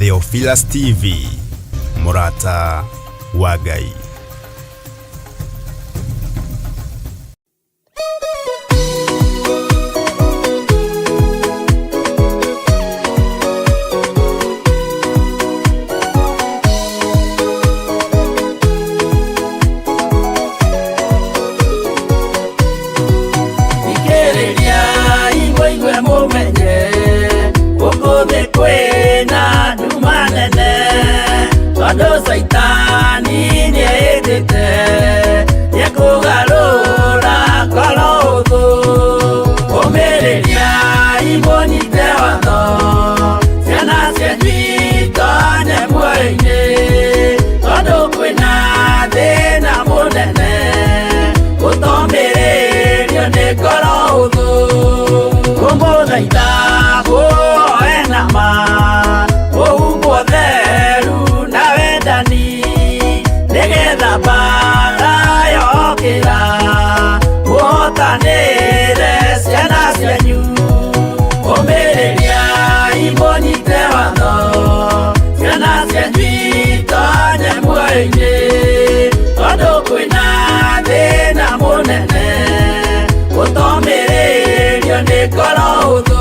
Theophilus TV, mũrata wa Ngai. Thikĩrĩria igwe mũmenye gũkũ thĩ kwĩna nduma nene tondũ caitani nĩehĩtĩte nĩekũgarũra ngoro ũthũ. Ũmĩrĩria imũnyite watho ciana cianyu itonye muoyo-inĩ tondũ kwĩna thĩna mũnene gũtomĩrĩrio nĩ ngoro ũthũ. Kũmũthaitha mũhoe na ma mũhumbwo theru na wendani nĩgetha mbara yokĩra mũhotanĩre ciana cianyu. Ũmĩrĩria imũnyite watho ciana cianyu itonye muoyo-inĩ tondũ kwĩna thĩna mũnene gũtomĩrĩrio nĩ ngoro ũthũ.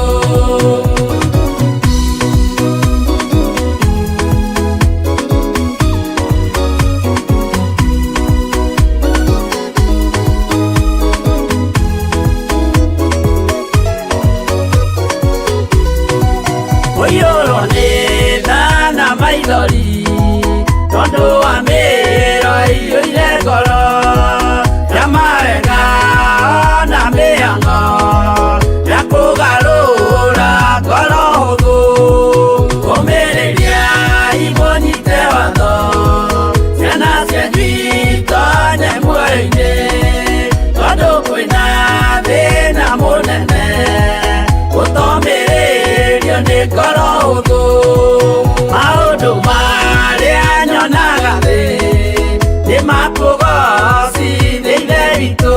Ũiyũrwo nĩ tha na maithori tondũ wa mĩro ĩiyũire ngoro ya mawega na mĩhang'o ya kũgarũra ngoro hũthũ. Ũmĩrĩria imũnyite watho ciana cianyu itonye muoyo-inĩ tondũ kwĩna thĩna mũnene gũtomĩrĩrio nĩ ngoro hũthũ. Maũndũ marĩa nyonaga thĩ nĩ makũgocithia Ithe witũ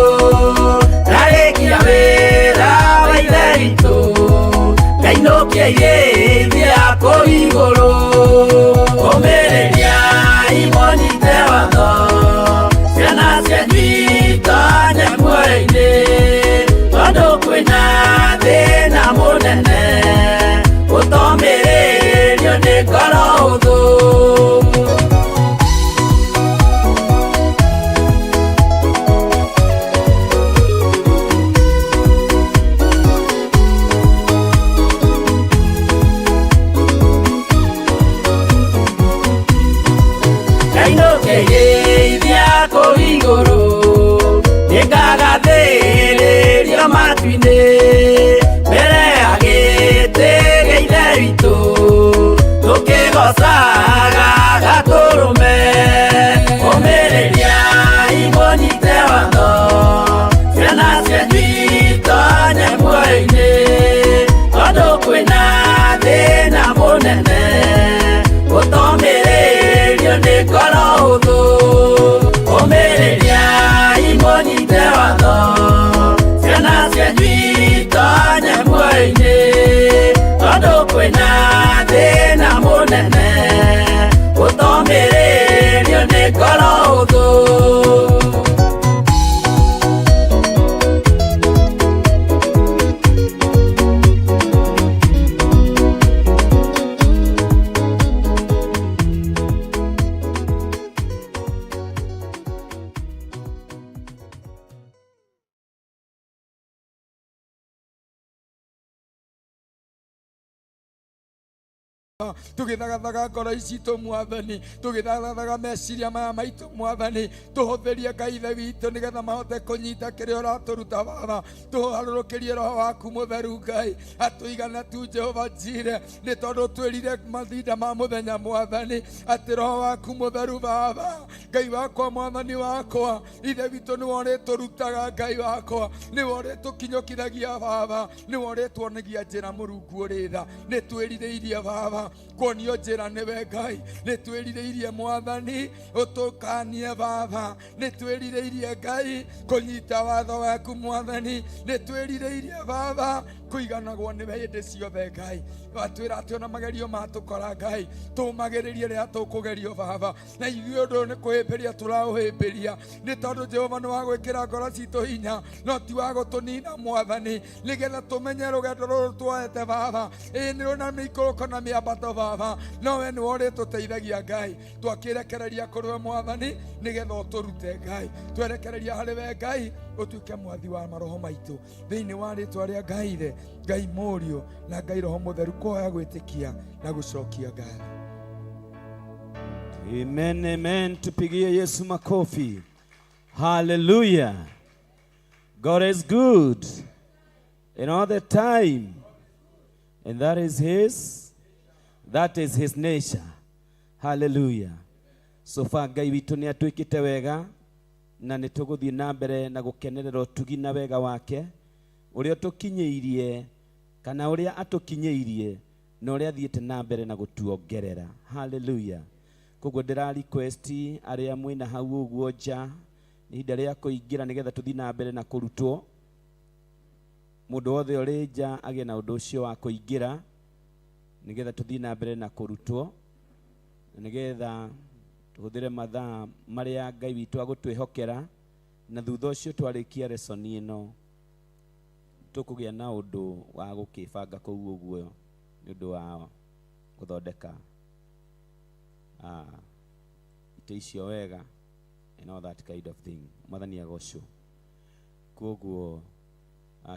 ndarĩkia wĩra wa Ithe witũ ngainũkia irĩithia kũu igũrũ. Ũmĩrĩria imũnyite watho ciana cianyu itonye muoyo-inĩ tondũ kwĩna thĩna mũnene gũtomĩrĩrio nĩ ngoro hũthũ. Ngainũkĩrĩithia kũu igũrũ nĩngagathĩrĩrio matu-inĩ mbere ya gĩtĩ gĩa Ithe witũ tũkĩgocaga Gatũrũme. Ũmĩrĩria imũnyite watho ciana cianyu itonye muoyo-inĩ tondũ kwĩna thĩna mũnene gũtomĩrĩrio nĩ ngoro hũthũ. Ũmĩrĩria imũnyite watho ciana cianyu itonye muoyo-inĩ tondũ kwĩna thĩna mũnene gũtomĩrĩrio nĩ ngoro hũthũ. Tũgĩthagathaga ngoro citũ mwathani, tũgĩthagathaga meciria maya maitũ mwathani, tũhũthĩrie Ngai Ithe witũ nĩgetha mahote kũnyita kĩrĩa ũratũruta Baba. Tũharũrũkĩrie roho waku mũtheru Ngai atũigana tu Jehova Jire, nĩ tondũ twĩrire mathinda ma mũthenya mwathani atĩ roho waku mũtheru Baba Ngai wakwa mwathani wakwa Ithe witũ nĩwe ũrĩtũrutaga Ngai wakwa, nĩwe ũrĩtũkinyũkithagia Baba, nĩwe ũrĩtuonagia njĩra Mũrungu ũrĩ tha. Nĩ twĩrirĩirie Baba kuonio njĩra nĩwe Ngai, nĩ twĩrirĩirie mwathani ũtũkanie Baba, nĩ twĩrirĩirie Ngai kũnyita watho waku mwathani, nĩ twĩrirĩirie Baba Kũiganagwo nĩwe hĩndĩ ciothe Ngai. Watwĩra atĩ ona magerio matũkora Ngai, tũmagĩrĩrie rĩrĩa tũkũgerio Baba. Na ithuĩ ũndũ ũyũ nĩ kũhĩmbĩria tũraũhĩmbĩria, nĩ tondũ Jehova nĩ wa gwĩkĩra ngoro citũ hinya, no ti wa gũtũnina Mwathani, nĩgetha tũmenye rũgendo rũrũ tuoete Baba. Ĩĩ nĩ rũna mĩikũrũko na mĩambato Baba, no we nĩwe ũrĩtũteithagia Ngai. Twakĩrekereria kũrĩ we Mwathani, nĩgetha ũtũrute Ngai. Twerekereria harĩ we Ngai, ũtuĩke mwathi wa maroho maitũ. Thĩinĩ wa rĩtwa rĩa Ngai Ithe, Ngai Mũriũ na Ngai Roho Mũtheru, kũhoya gwĩtĩkia na gũcokia ngatho. Amen, amen. Tupigie Yesu makofi. Hallelujah. God is good in all the time. And that is his nature. Hallelujah. So far Ngai witũ nĩ atwĩkĩte wega na nĩ tũgũthiĩ na mbere na gũkenerera ũtugi na wega wake ũrĩa ũtũkinyĩirie kana ũrĩa atũkinyĩirie na ũrĩa athiĩte na mbere na gũtuongerera. Hallelujah. Koguo ndĩra request arĩa mwĩna hau ũguo nja, nĩ ihinda rĩa kũingĩra nĩgetha tũthiĩ na mbere na kũrutwo. Mũndũ wothe ũrĩ nja agĩe na ũndũ ũcio wa kũingĩra nĩgetha tũthiĩ na mbere na kũrutwo, na nĩgetha tũhũthĩre mathaa marĩa Ngai witũ agũtwĩhokera, na thutha ũcio twarĩkia lesson ĩno tũkũgĩa na ũndũ wa gũkĩbanga kũu ũguo nĩ ũndũ wa gũthondeka itĩ icio wega and all that kind of thing. Mwathani agocwo. Koguo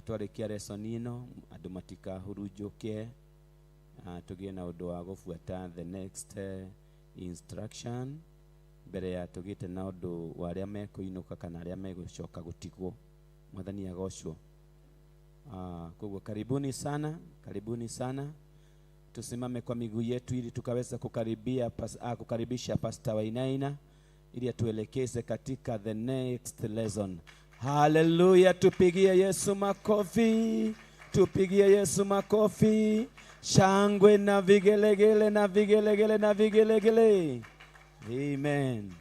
twarĩkia lesson ĩno, andũ matikahurunjũke, tũgĩe na ũndũ wa gũbuata the next instruction mbere ya tũgĩte na ũndũ wa arĩa mekũinũka kana arĩa megũcoka gũtigwo. Mwathani agocwo. Koguo karibuni sana, karibuni sana. Tusimame kwa miguu yetu ili tukaweza kukaribisha Pastor Wainaina ili atuelekeze katika the next lesson. Haleluya, tupigie Yesu makofi, tupigie Yesu makofi, shangwe na vigelegele na vigelegele na vigelegele. Amen.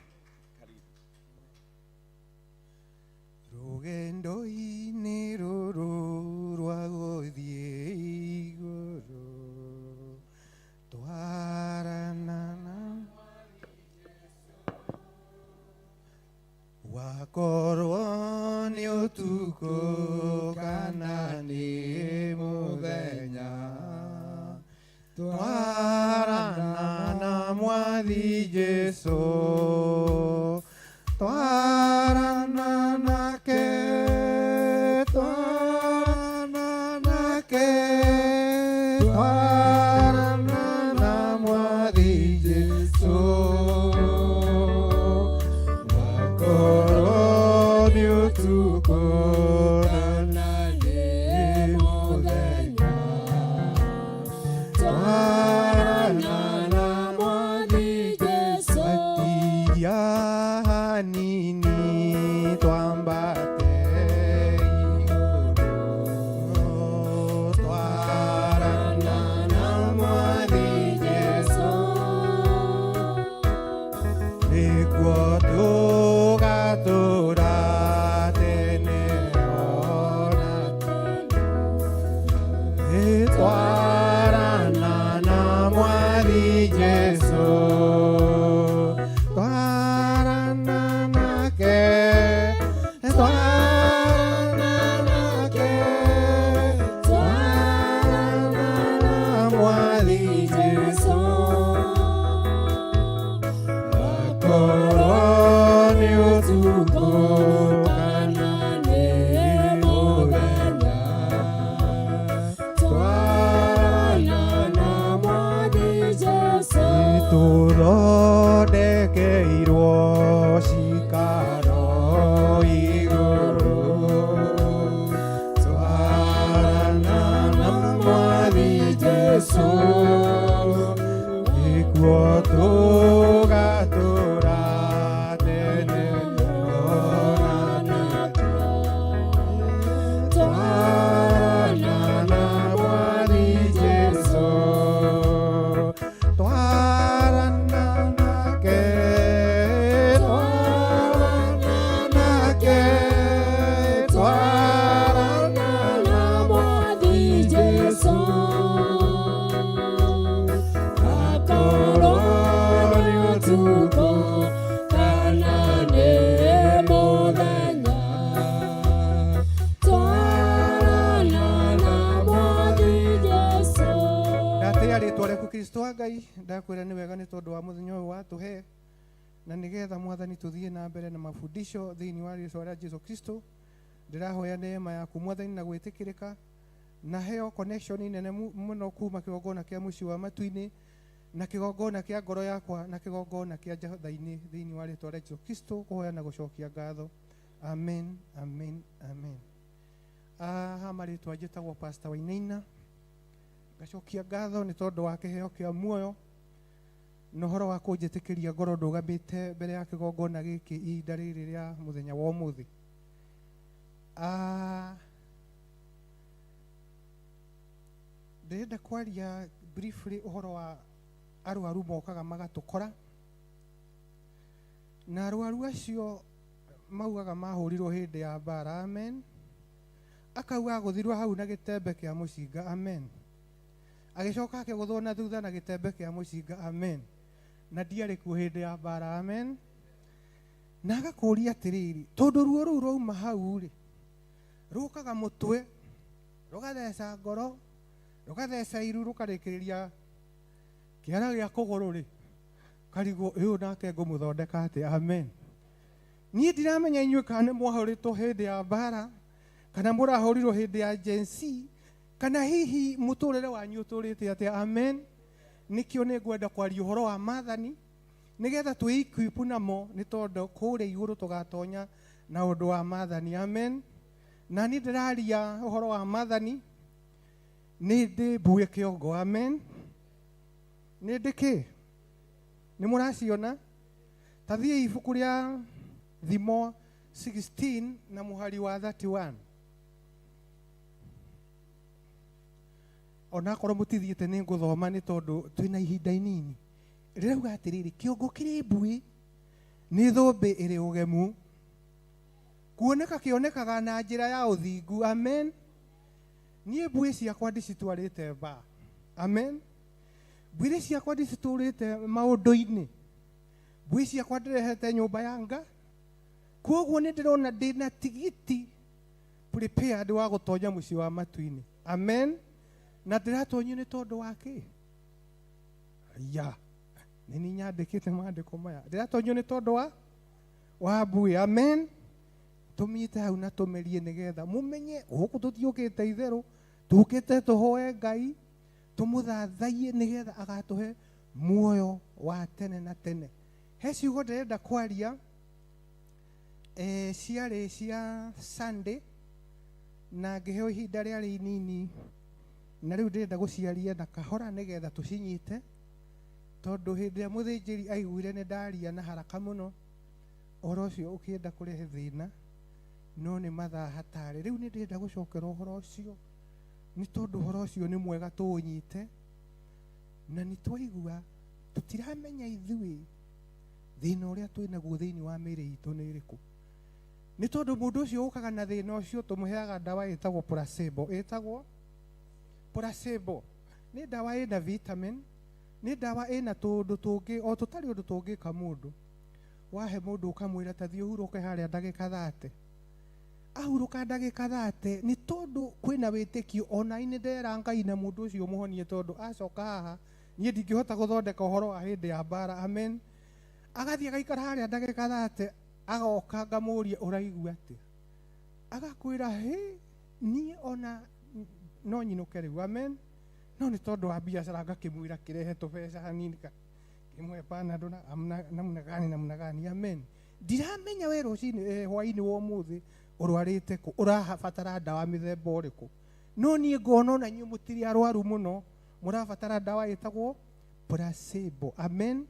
Rũgendo-inĩ rũrũ rwa gũthiĩ igũrũ, twarana na wakorwo nĩ ũtukũ kana nĩ mũthenya, twarana na Mwathi Jesũ, twarana nake, twarana nake, twarana na Mwathi Jesũ, wakorwo nĩ ũtukũ kana nĩ mũthenya, twarana na Mwathi Jesũ. Atigia hanini twambate igũrũ, twarana na Mwathi Jesũ, nĩkuo tũgatũra tene ona tene, twarana na Mwathi Jesũ, twarana nake, twarana nake, twarana na Mwathi Jesũ, wakorwo nĩ ũtukũ kana nĩ mũthenya, twarana na Mwathi Jesũ, tũthondekeirwo cikaro igũrũ, twarana na Mwathi Jesũ, nĩkuo tũgatũra tene ona twarana na Mwathi Jesũ, twarana. Akristo a Ngai, ndakwĩra nĩ wega nĩ tondũ wa mũthenya ũyũ watũhe, na nĩgetha Mwathani tũthiĩ na mbere na mafundisho thĩinĩ wa rĩĩtwa rĩa Jesu Kristo. Ndĩrahoya neema yaku Mwathani na gwĩtĩkĩrĩka, na heo connection nene mũno kuma kĩgongona kĩa mũciĩ wa matu-inĩ na kĩgongona kĩa ngoro yakwa na kĩgongona kĩa njatha-inĩ thĩinĩ wa rĩĩtwa rĩa Jesu Kristo, kũhoya na gũcokia ngatho. Amen, amen, amen. Haha marĩtwa njĩtagwo Pastor Wainaina. Ngacokia ngatho nĩ tondũ wa kĩheo kĩa muoyo na ũhoro wa kũnjĩtĩkĩria ngoro ndũgamĩte mbere ya kĩgongona gĩkĩ ihinda rĩrĩ rĩa mũthenya wa ũmũthĩ. Ndĩrenda kwaria briefly ũhoro wa arwaru mokaga magatũkora, na arwaru acio maugaga mahũrirwo hĩndĩ ya mbara. Amen. Akauga agũthirwo hau na gĩtembe kĩa mũcinga. Amen. Agĩcoka akĩgũthwo na thutha na gĩtembe kĩa mũcinga. Amen. Na ndiarĩ kuo hĩndĩ ya mbara. Amen. Na agakũria atĩrĩrĩ, tondũ ruo rũu rwauma hau rĩ, rũkaga mũtwe, rũgatheca ngoro, rũgatheca iru, rũkarĩkĩrĩria kĩara gĩa kũgũrũ rĩ, karigwo ũyũ nake ngũmũthondeka atĩa? Amen. Niĩ ndiramenya inyuĩ kana nĩ mwahũrĩtwo hĩndĩ ya mbara, kana mũrahũrirwo hĩndĩ ya Gen Z, kana hihi mũtũrĩre wanyu ũtũrĩte atĩa. Amen. Nĩkĩo nĩ ngwenda kwaria ũhoro wa maathani nĩgetha twĩ-equip namo, nĩ tondũ kũrĩa igũrũ tũgatonya na ũndũ wa maathani. Amen. Na niĩ ndĩraria ũhoro wa maathani nĩ ndĩ mbuĩ kĩongo. Amen. Nĩ ndĩ kĩ? Nĩ mũraciona? Ta thiĩi ibuku rĩa Thimo 16 na mũhari wa 31. Onakorwo mũtithiĩte nĩ ngũthoma nĩ tondũ twĩna ihinda inini. Rĩrauga atĩrĩrĩ, kĩongo kĩrĩ mbuĩ nĩ thũmbĩ ĩrĩ ũgemu, kuoneka kĩonekaga na njĩra ya ũthingu. Amen. Niĩ mbuĩ ciakwa ndicitwarĩte mba. Amen. Mbuĩ ciakwa ndicitũrĩte maũndũ-inĩ, mbuĩ ciakwa ndĩrehete nyũmba ya nga. Koguo nĩ ndĩrona ndĩna tigiti prepared wa gũtonya mũciĩ wa matu-inĩ. Amen. Na ndĩratonyio nĩ tondũ wa kĩ? Ya nĩ niĩ nyandĩkĩte maandĩko maya. Ndĩratonyio nĩ tondũ wa mbuĩ. Amen. Tũmĩte hau na tũmerie nĩgetha mũmenye gũkũ tũtiũkĩte itherũ, tũkĩte tũhoe Ngai, tũmũthathaiye nĩgetha agatũhe muoyo wa tene na tene. He ciugo ndĩrenda kwaria, ciarĩ cia Sunday na ngĩheo ihinda rĩarĩ inini, na rĩu ndĩrenda gũciaria na kahora nĩgetha tũcinyite, tondũ hĩndĩ ĩrĩa mũthĩnjĩri aiguire nĩ ndaria na haraka mũno, ũhoro ũcio ũkĩenda kũrehe thĩna, no nĩ mathaa hatarĩ. Rĩu nĩ ndĩrenda gũcokera ũhoro ũcio nĩ tondũ ũhoro ũcio nĩ mwega tũũnyite, na nĩ twaigua tũtiramenya ithuĩ thĩna ũrĩa twĩ naguo thĩinĩ wa mĩĩrĩ itũ nĩ ĩrĩkũ. Nĩ tondũ mũndũ ũcio ũkaga na thĩna ũcio tũmũheaga ndawa ĩtagwo placebo. Ĩtagwo placebo. Nĩ ndawa ĩna vitamin, nĩ ndawa ĩna tũũndũ tũngĩ o tũtarĩ ũndũ tũngĩka mũndũ. Wahe mũndũ ũkamwĩra ta thiĩ ũhurũke harĩa ndagĩka 30, ahurũka ndagĩka 30, nĩ tondũ kwĩna wĩtĩkio ona nĩ ndera Ngai na mũndũ ũcio mũhonie, tondũ acoka haha niĩ ndingĩhota gũthondeka ũhoro wa hĩndĩ ya mbara. Amen. Agathiĩ agaikara harĩa ndagĩka 30, agoka ngamũria ũraigua atĩa, agakwĩra hĩ niĩ ona no nyinũke rĩu. Amen. No nĩ tondũ wa biacara ngakĩmwĩra kĩrehe tũbeca hanini, kĩmwe panado na namna gani namna gani. Amen. Ndiramenya we rũcinĩ, hwainĩ wa ũmũthĩ ũrwarĩte kũ, ũrabatara ndawa mĩthemba ũrĩkũ, no niĩ ngona ona inyuĩ mũtirĩ arwaru mũno, mũrabatara ndawa ĩtagwo placebo. Amen.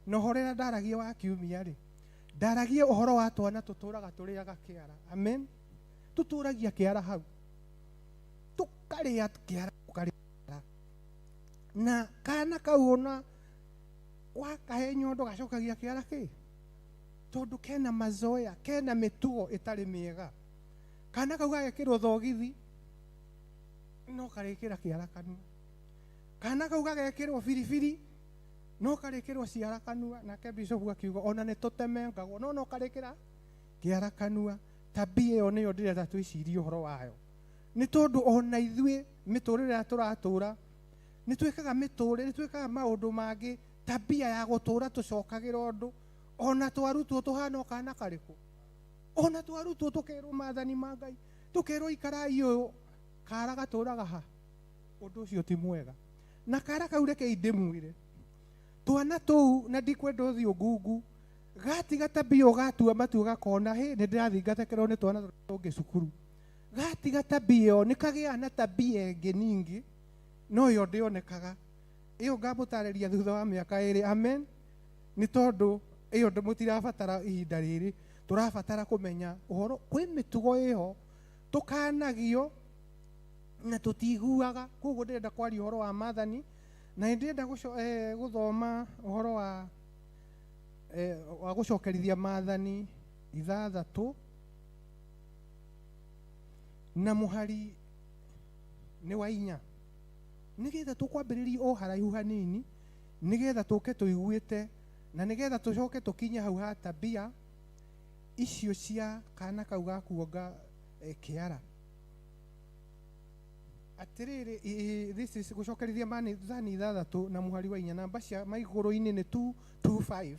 Na ũhoro ũrĩa ndaragia wa kiumia rĩ, ndaragia ũhoro wa twana tũtũraga tũrĩaga kĩara. Amen. Tũtũragia kĩara hau, tũkarĩa kĩara, tũkarĩa kĩara, na kana kau ona wakahe nyondo gacokagia kĩara kĩ, tondũ kena mazoea, kena mĩtugo ĩtarĩ mĩega. Kana kau gagekĩrwo thogithi no karĩkĩra kĩara kanua, kana kau gagekĩrwo biribiri no karĩkĩrwo ciara kanua. Nake bishop akiuga ona nĩ tũtemengagwo, no karĩkĩra kĩara kanua. Tabia ĩyo nĩyo ndĩrenda twĩcirie ũhoro wayo, nĩ tondũ ona ithuĩ mĩtũrĩre ĩrĩa tũratũra Nĩ twĩkaga mĩtũrĩre, nĩ twĩkaga maũndũ mangĩ, tabia ya gũtũra tũcokagĩra ũndũ. Ona twarutwo tũhana o kana karĩkũ. Ona twarutwo tũkerwo maathani ma Ngai, tũkerwo ikarai ũyũ, kara gatũraga ha. Ũndũ ũcio ti mwega. Na kara kau rekei ndĩmwĩre, twana tũu na ndikwenda ũthiũ ngungu, gatiga tabia ũgatua matua gakona, hĩ, nĩ ndĩrathingatĩkĩrwo nĩ twana tũngĩ cukuru. Gatiga tabia ĩyo, nĩ kagĩaga na tabia ĩngĩ ningĩ, no ĩyo ndĩonekaga. Ĩyo ngamũtarĩria thutha wa mĩaka ĩrĩ, amen. Nĩ tondũ ĩyo mũtirabatara ihinda rĩrĩ, tũrabatara kũmenya ũhoro, kwĩ mĩtugo ĩho tũkanagio na tũtiguaga. Koguo ndĩrenda kwaria ũhoro wa maathani, na ndĩrenda gũthoma ũhoro wa gũcokerithia maathani 6 na mũhari nĩ wa 4, nĩgetha tũkwambĩrĩria o haraihu hanini, nĩgetha tũke tũiguĩte, na nĩgetha tũcoke tũkinye hau ha tabia icio cia kana kau ga kuonga kĩara. Atĩrĩrĩ, this is gũcokerithia maathani 6 na mũhari wa 4, namba cia maigũrũ-inĩ nĩ 225.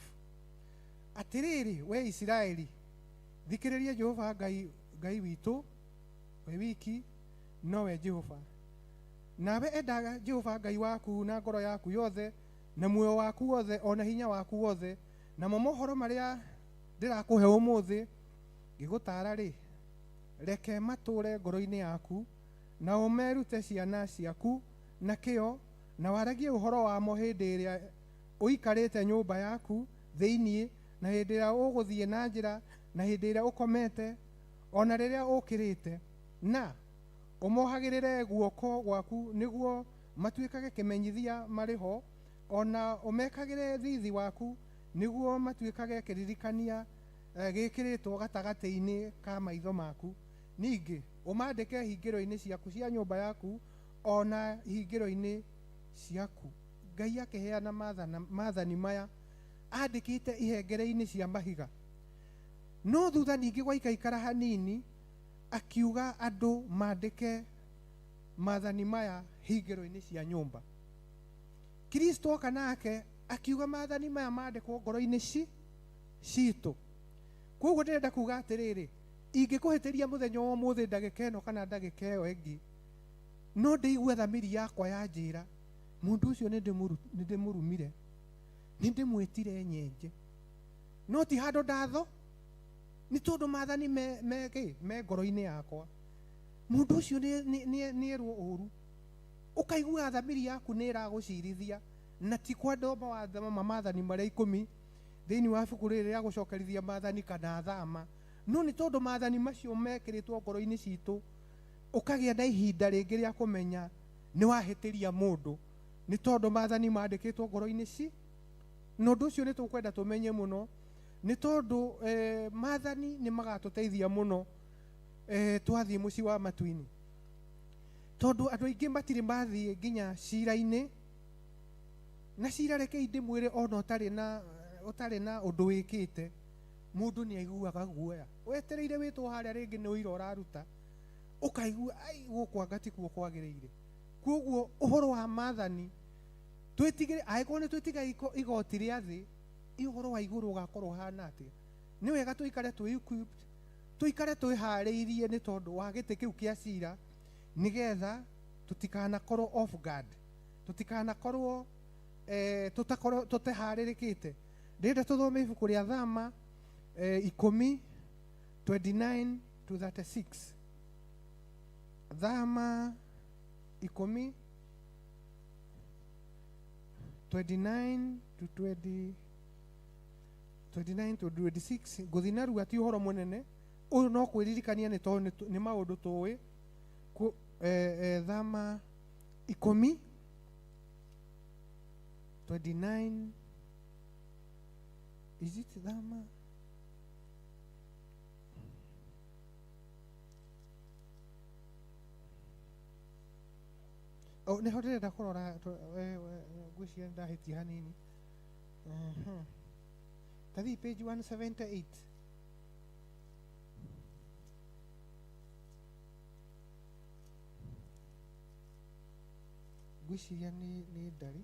Atĩrĩrĩ, we Isiraeli, thikĩrĩria Jehova Ngai witũ, we wiki nowe Jehova. Nawe endaga Jehova Ngai waku na ngoro yaku yothe, na muoyo waku wothe, ona hinya waku wothe. Namo mohoro marĩa ndĩrakũhe ũmũthĩ ngĩgũtaara rĩ, reke matũũre ngoro-inĩ yaku, na ũmerute ciana ciaku na kĩyo, na waragie ũhoro wamo hĩndĩ ĩrĩa ũikarĩte nyũmba yaku thĩinĩ, na hĩndĩ ĩrĩa ũgũthiĩ na njĩra, na hĩndĩ ĩrĩa ũkomete, ona rĩrĩa ũkĩrĩte. Na ũmohagĩrĩre guoko gwaku nĩguo matuĩkage kĩmenyithia marĩ ho, ona ũmekagĩre thiithi waku nĩguo matuĩkage kĩririkania gĩkĩrĩtwo gatagatĩ-inĩ ka maitho maku. Ningĩ ũmandĩke hingĩro-inĩ ciaku cia nyũmba yaku, ona hingĩro-inĩ ciaku. Ngai akĩheana maathani maya andĩkĩte ihengere-inĩ cia mahiga. No thutha ningĩ gwaikaikara hanini, akiuga andũ mandĩke maathani maya hingĩro-inĩ cia nyũmba. Kristo oka nake akiuga maathani maya mandĩkwo ngoro-inĩ citũ. Koguo ndĩrenda kuga atĩrĩrĩ, ingĩkũhĩtĩria mũthenya wa ũmũthĩ ndagĩka ĩno kana ndagĩka ĩyo ĩngĩ, no ndĩigue thamiri yakwa yanjĩra, mũndũ ũcio nĩ ndĩmũrumire, nĩ ndĩmwĩtire nyenje, no ti handũ ndatho, nĩ tondũ maathani me ngoro-inĩ yakwa. Mũndũ ũcio nĩ erwo ũru, ũkaigua thamiri yaku nĩ ĩragũcirithia, na ti kwenda maathani marĩa 10 thĩinĩ wa ibuku rĩrĩ rĩa gũcokerithia maathani kana thama, no nĩ tondũ maathani macio mekĩrĩtwo ngoro-inĩ citũ, ũkagĩa na ihinda rĩngĩ rĩa kũmenya nĩ wahĩtĩria mũndũ, nĩ tondũ maathani mandĩkĩtwo ngoro-inĩ ci. Na ũndũ ũcio nĩ tũkwenda tũmenye mũno, nĩ tondũ maathani nĩ magatũteithia mũno twathiĩ mũciĩ wa matu-inĩ. Tondũ andũ aingĩ matirĩ mathiĩ nginya cira-inĩ, na cira rekei ndĩmwĩre ona ũtarĩ na ũndũ wĩkĩte, mũndũ nĩ aiguaga guoya. Wetereire wĩtwo harĩa rĩngĩ nĩ ũira ũraruta, ũkaigua ai gũkũ anga tikuo kwagĩrĩire. Koguo ũhoro wa maathani twĩtigĩre, angĩkorwo nĩ twĩtigaga igoti rĩa thĩ, ũhoro wa igũrũ ũgakorwo ũhana atĩa? Nĩ wega tũikare twĩ equipped, tũikare twĩharĩirie nĩ tondũ wa gĩtĩ kĩu kĩa cira, nĩgetha tũtikanakorwo off guard, tũtikanakorwo tũtakorwo tũteharĩrĩkĩte. Ndĩrenda tũthome ibuku rĩa Thama 10 29 to 36. Thama 10 29 to 20, 29 to 26. Ngũthiĩ narua, ti ũhoro mũnene ũyũ, no kwĩririkania nĩ tondũ nĩ maũndũ tũĩ. Thama 10 29, is it Thama? Oh, nĩho ndĩrenda kũrora, ngwĩciria nĩ ndahĩtia hanini. Tathiĩ page 178. Ngwĩciria nĩ ndari.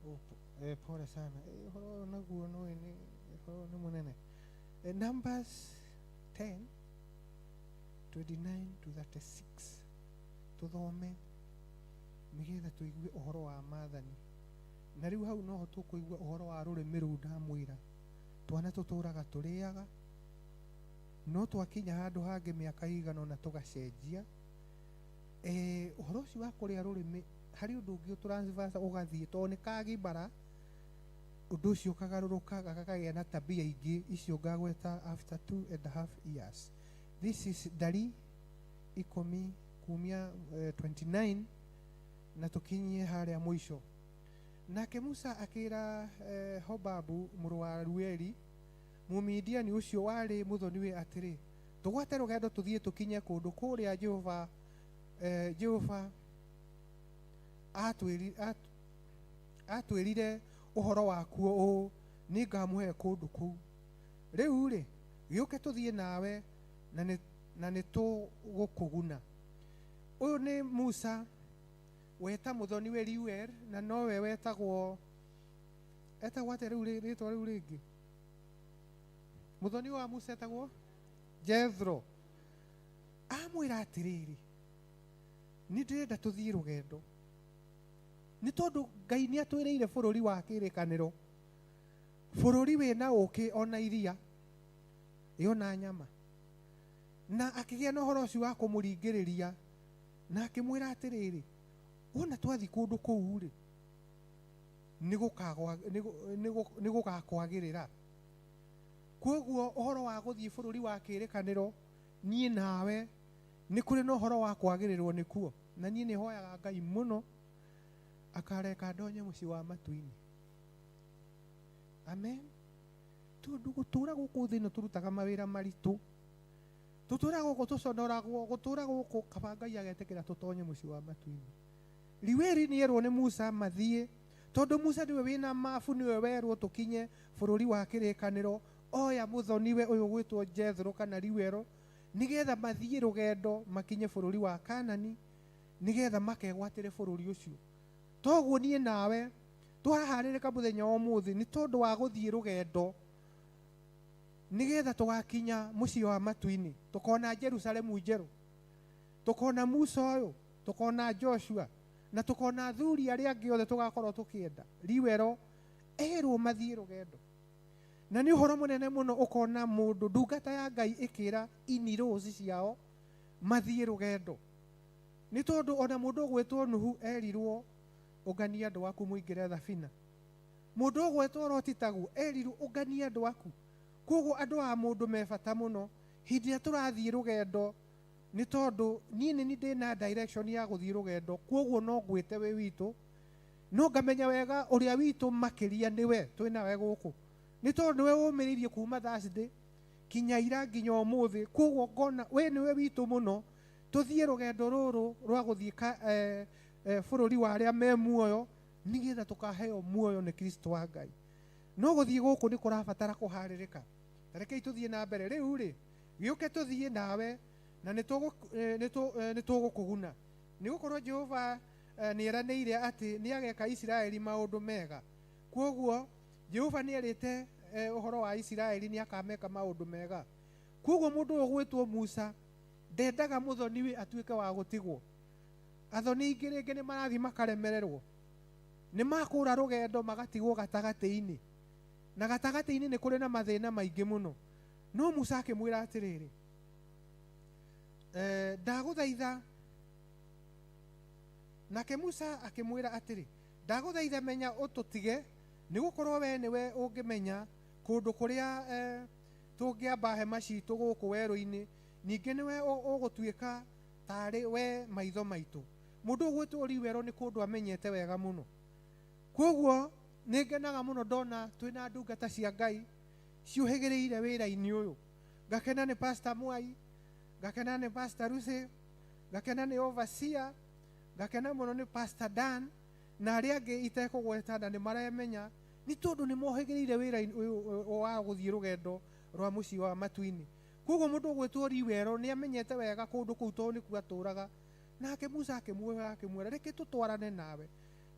Oh, pole sana. Ũhoro ũyũ naguo nĩũĩ nĩ ũhoro ũyũ nĩ mũnene. Numbers 10 29 to 36, tũthome nĩgetha tũigue ũhoro wa maathani. Na rĩu hau noho tũkũigua ũhoro wa rũrĩmĩ rũu ndamwĩra. Twana tũtũraga tũrĩaga, no twakinya handũ hangĩ mĩaka ĩigana ũna tũgacenjia. Ũhoro ũcio wa kũrĩa rũrĩmĩ harĩ ũndũ ũngĩ ũtransverse ũgathiĩ, tondũ nĩ kagimara, ũndũ ũcio ũkagarũrũka gakagĩa na tabia ingĩ icio ngagweta after 2.5 years. This is ndari 10 kumia 29 na tũkinyie harĩa mũico. Nake Musa akĩra Hobabu mũrũ wa Rueli Mũmidiani ũcio warĩ mũthoniwe atĩrĩ, tũgwate rũgendo tũthiĩ tũkinye kũndũ kũrĩa Jehova atwĩrire ũhoro wakuo ũũ, nĩngamũhe kũndũ kũu. Rĩu rĩ, gĩũke tũthiĩ nawe na nĩtũgũkũguna. Ũyũ nĩ Musa weta mũthoniwe Reuel, na nowe wetagwo, etagwo atĩa rĩu rĩtwa rĩu rĩngĩ? Mũthoni wa Musa etagwo Jethro. Amwĩra atĩrĩrĩ, nĩ ndĩrenda tũthiĩ rũgendo, nĩ tondũ Ngai nĩ atwĩrĩire bũrũri wa kĩrĩkanĩro, bũrũri wĩna ũkĩ ona iria ĩona nyama. Na akĩgĩa na ũhoro ũcio wa kũmũringĩrĩria, na akĩmwĩra atĩrĩrĩ, wona twathiĩ kũndũ kũu rĩ, nĩgũgakwagĩrĩra. Kwoguo ũhoro wa gũthiĩ bũrũri wa kĩrĩkanĩro, niĩ nawe nĩ kũrĩ na ũhoro wa kwagĩrĩrwo nĩkuo. Na niĩ nĩ hoyaga Ngai mũno akareka ndonye mũciĩ wa matu-inĩ. Amen. Tondũ gũtũra gũkũ thĩ ĩno tũrutaga mawĩra maritũ, tũtũra gũkũ tũconoragwo, gũtũra gũkũ kaba Ngai agetĩkĩra tũtonye mũciĩ wa matu-inĩ. Riweri nĩ erwo nĩ Musa mathiĩ, tondũ Musa nĩwe wĩna mabu, nĩwe werwo tũkinye bũrũri wa kĩrĩkanĩro. Oya mũthoniwe ũyũ gwĩtwo Jethro kana Riwero, nĩgetha mathiĩ rũgendo makinye bũrũri wa Kanani, nĩgetha makegwatĩre bũrũri ũcio. Toguo niĩ nawe twaharĩrĩka mũthenya wa ũmũthĩ nĩ tondũ wa gũthiĩ rũgendo, nĩgetha tũgakinya mũciĩ wa matu-inĩ, tũkona Jerusalemu njerũ, tũkona Musa ũyũ, tũkona Joshua, na tũkona athuri arĩa angĩ othe tũgakorwo tũkĩenda. Riwero erwo mathiĩ rũgendo. Na nĩ ũhoro mũnene mũno ũkona mũndũ ndungata ya Ngai ĩkĩra inirũci ciao mathiĩ rũgendo, nĩ tondũ ona mũndũ ũgwĩtwo Nuhu erirwo ũngania andũ aku mũingĩre thabina. Mũndũ ũgwĩtwo Loti taguo erirwo ũngania andũ aku. Koguo andũ a mũndũ me bata mũno hĩndĩ ĩrĩa tũrathiĩ rũgendo, nĩ tondũ niĩ nĩ ndĩna direction ya gũthiĩ rũgendo, koguo no ngwĩte wĩ witũ, no ngamenya wega ũrĩa witũ makĩria nĩwe twĩnawe gũkũ, nĩ tondũ nĩwe ũmĩrĩirie kuma Thursday kinya ira nginya ũmũthĩ. Koguo ngona we nĩwe witũ mũno, tũthiĩ rũgendo rũrũ rwa gũthiĩ bũrũri wa arĩa me muoyo, nĩgetha tũkaheo muoyo nĩ Kristo wa Ngai. No gũthiĩ gũkũ nĩ kũrabatara kũharĩrĩka. Ta rekei tũthiĩ na mbere. Rĩu rĩ, gĩũke tũthiĩ nawe na nĩtũgũkũguna, nĩgũkorwo Jehova nĩeranĩire atĩ nĩageka Isiraeli maũndũ mega. Kwoguo Jehova nĩerĩte ũhoro wa Isiraeli nĩakameka maũndũ mega. Kwoguo mũndũ ũyũ ũgwĩtwo Musa ndendaga mũthoniwe atuĩke wa gũtigwo. Athoni aingĩ rĩngĩ nĩ marathiĩ makaremererwo, nĩ makũra rũgendo magatigwo gatagatĩ-inĩ, na gatagatĩ-inĩ nĩ kũrĩ na mathĩna maingĩ mũno. No Musa akĩmwĩra atĩrĩrĩ, ndagũthaitha. Nake Musa akĩmwĩra atĩrĩ, ndagũthaitha menya ũtũtige, nĩgũkorwo we nĩwe ũngĩmenya kũndũ kũrĩa tũngĩamba hema citũ gũkũ werũ-inĩ, ningĩ nĩwe ũgũtuĩka tarĩ we maitho maitũ. Mũndũ ũgwĩtwo Riwero nĩ kũndũ amenyete wega mũno. Kwoguo nĩ ngenaga mũno ndona twĩna ndungata cia Ngai ciũhĩgĩrĩire wĩra-inĩ ũyũ. Ngakena nĩ Pastor Mwai, ngakena nĩ Pastor Lucy, ngakena nĩ Overseer, ngakena mũno nĩ Pastor Dan na arĩa angĩ itekũgweta na nĩ maremenya, nĩ tondũ nĩ mohĩgĩrĩire wĩra-inĩ ũyũ wa gũthiĩ rũgendo rwa mũciĩ wa matu-inĩ. Kwoguo mũndũ ũgwĩtwo Riwero nĩ amenyete wega kũndũ kũu tondũ nĩkuo atũraga. Nake Musa akĩmuoya akĩmwĩra, reke tũtwarane nawe,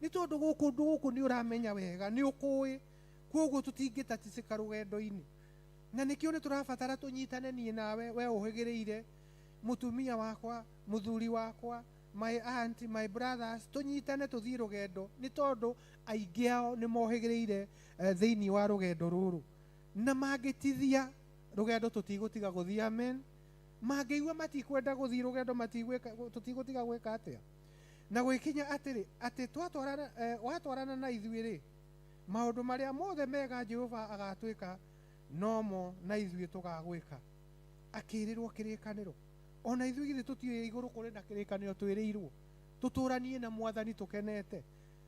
nĩ tondũ gũkũ ũndũ gũkũ nĩ ũramenya wega, nĩ ũkũĩ, kwoguo tũtingĩtaticĩka rũgendo-inĩ. Na nĩkĩo nĩ tũrabatara tũnyitane niĩ nawe, we ũhĩgĩrĩire mũtumia wakwa, mũthuri wakwa, my aunt, my brothers, tũnyitane tũthiĩ rũgendo, nĩ tondũ aingĩ ao nĩ mohĩgĩrĩire thĩinĩ wa rũgendo rũrũ, na mangĩtithia rũgendo tũtigũtiga gũthiĩ. Amen. Mangĩigua matikwenda gũthiĩ rũgendo, tũtigũtiga gwĩka atĩa. Na gwĩkinya atĩrĩ, atĩ watwarana na ithuĩ rĩ, maũndũ marĩa mothe mega Jehova agatwĩka nomo na ithuĩ tũgagwĩka. Akĩrĩrwo kĩrĩkanĩro. Ona ithuĩ githĩ tũtiũĩ igũrũ kũrĩ na kĩrĩkanĩro twĩrĩirwo, tũtũranie na Mwathani tũkenete,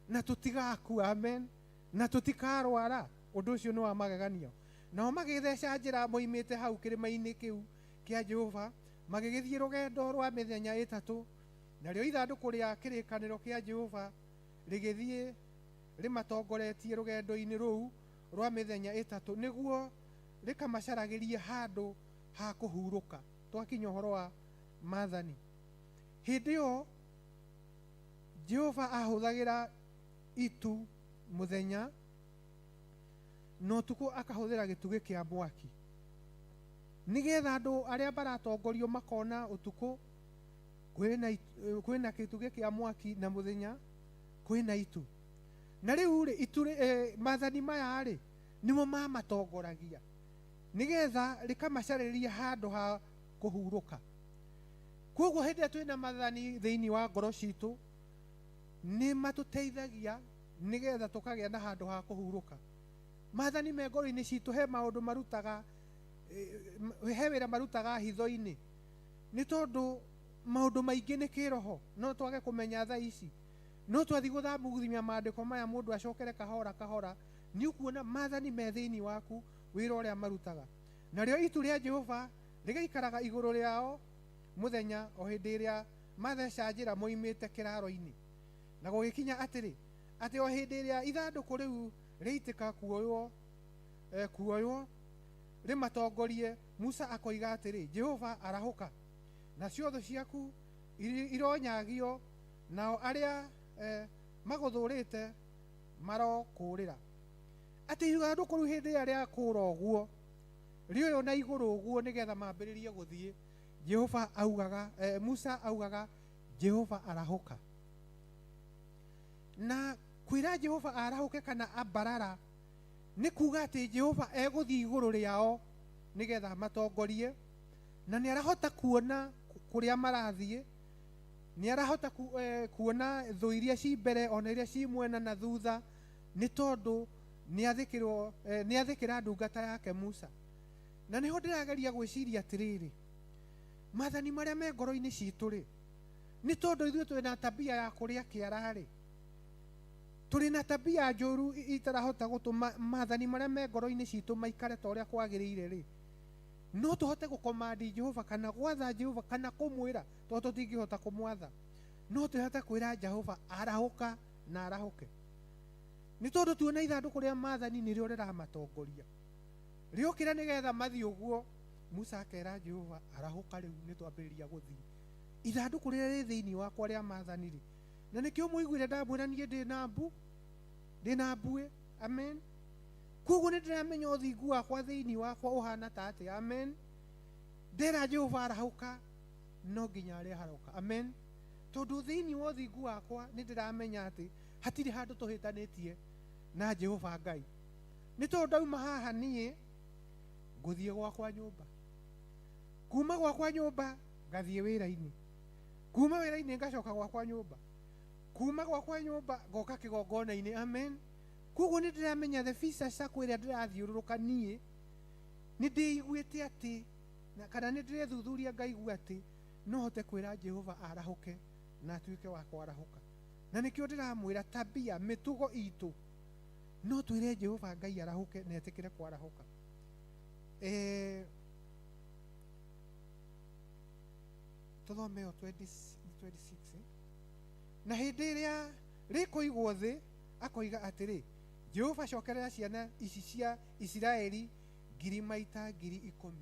na tũtigakua. Amen. Na tũtikarwara. Ũndũ ũcio nĩ wa magegania. Nao magĩtheca njĩra moimĩte hau kĩrĩma-inĩ kĩu kĩa Jehova, magĩgĩthiĩ rũgendo rwa mĩthenya 3. Narĩo ithandũkũ rĩa kĩrĩkanĩro kĩa Jehova rĩgĩthiĩ rĩmatongoretie rũgendo-inĩ rũu rwa mĩthenya 3, nĩguo rĩkamacaragĩrie handũ ha kũhurũka. Twakinya ũhoro wa maathani. Hĩndĩ ĩyo Jehova ahũthagĩra itu mũthenya, na ũtukũ akahũthĩra gĩtugĩ kĩa mwaki, nĩgetha andũ arĩa maratongorio makona ũtukũ kwĩna gĩtugĩ kĩa mwaki, na mũthenya kwĩna itu. Na rĩu rĩ, itu maathani maya rĩ, nĩmo mamatongoragia, nĩgetha rĩkamacarĩria handũ ha kũhurũka. Koguo hĩndĩ ĩrĩa twĩna maathani thĩinĩ wa ngoro citũ, nĩ matũteithagia nĩgetha tũkagĩa na handũ ha kũhurũka. Maathani me ngoro-inĩ citũ he maũndũ marutaga, he wĩra marutaga hitho-inĩ, nĩ tondũ maũndũ maingĩ nĩ kĩroho, no twage kũmenya thaa ici. No twathiĩ gũthambũthimia maandĩko maya, mũndũ acokere kahora kahora, nĩ ũkuona maathani me thĩinĩ waku wĩra ũrĩa marutaga. Narĩo itu rĩa Jehova rĩgaikaraga igũrũ rĩao mũthenya o hĩndĩ ĩrĩa matheca njĩra moimĩte kĩraro-inĩ. Na gũgĩkinya atĩrĩ, atĩ o hĩndĩ ĩrĩa ithandũkũ rĩu rĩitĩka kuoywo rĩmatongorie, Musa akoiga atĩrĩ, Jehova arahũka, nacio thũ ciaku ironyagio, nao arĩa magũthũrĩte marokũũrĩra. Atĩ ithandũkũ rĩu hĩndĩ ĩrĩa rĩakũra ũguo, rĩoywo na igũrũ ũguo nĩgetha mambĩrĩrie gũthiĩ, Jehova augaga, Musa augaga, Jehova arahũka. Na kwĩra Jehova arahũke kana ambarara nĩ kuga atĩ Jehova egũthiĩ igũrũ rĩao nĩgetha amatongorie, na nĩ arahota kuona kũrĩa marathiĩ, nĩ arahota kuona thũ iria ci mbere ona iria ci mwena na thutha, nĩ tondũ nĩ athĩkĩra ndungata yake Musa. Na nĩho ndĩrageria gwĩciria atĩrĩrĩ, maathani marĩa me ngoro-inĩ citũ rĩ, nĩ tondũ ithuĩ twĩna tabia ya kũrĩa kĩara rĩ, tũrĩ na tabia njũru itarahota gũtũma maathani marĩa me ngoro-inĩ citũ maikare ta ũrĩa kwagĩrĩire rĩ, no tũhote gũkomandi Jehova kana gwatha Jehova kana kũmwĩra, tondũ tũtingĩhota kũmwatha, no tũhote kwĩra Jehova arahũka na arahũke, nĩ tondũ tuona ithandũkũ rĩa maathani nĩrĩo rĩramatongoria rĩokĩra nĩgetha mathiĩ ũguo. Musa akera Jehova arahũka, rĩu nĩ twambĩrĩria gũthiĩ. Ithandũkũ rĩrĩa rĩ thĩinĩ wakwa rĩa maathani rĩ, na nĩkĩo mũiguire ndamwĩra niĩ ndĩ na mbu, ndĩ na mbuĩ. Amen. Koguo nĩ ndĩramenya ũthingu wakwa thĩinĩ wakwa ũhana ta atĩa. Amen. Ndera Jehova arahũka, no nginya arĩharũka. Amen. Tondũ thĩinĩ wa ũthingu wakwa nĩ ndĩramenya atĩ hatirĩ handũ tũhĩtanĩtie na Jehova Ngai. Nĩ tondũ ndauma haha niĩ ngũthiĩ gwakwa nyũmba, kuma gwakwa nyũmba ngathiĩ wĩra-inĩ, kuma wĩra-inĩ ngacoka gwakwa nyũmba, kuma gwakwa nyũmba ngoka kĩgongona-inĩ. Amen. Koguo nĩ ndĩramenya the visa circle ĩrĩa ndĩrathiũrũrũka niĩ nĩ ndĩiguĩte atĩ kana nĩ ndĩrethuthuria ngaigua atĩ no hote kwĩra Jehova arahũke na atuĩke wa kwarahũka. Na nĩkĩo ndĩramwĩra tabia mĩtugo itũ no twĩre Jehova Ngai arahũke na etĩkĩre kwarahũka. Tũthome ĩyo 26. Na hĩndĩ ĩrĩa rĩkũigwo thĩ akoiga atĩrĩ, Jehova cokerera ciana ici cia Isiraeli ngiri maita 10,000.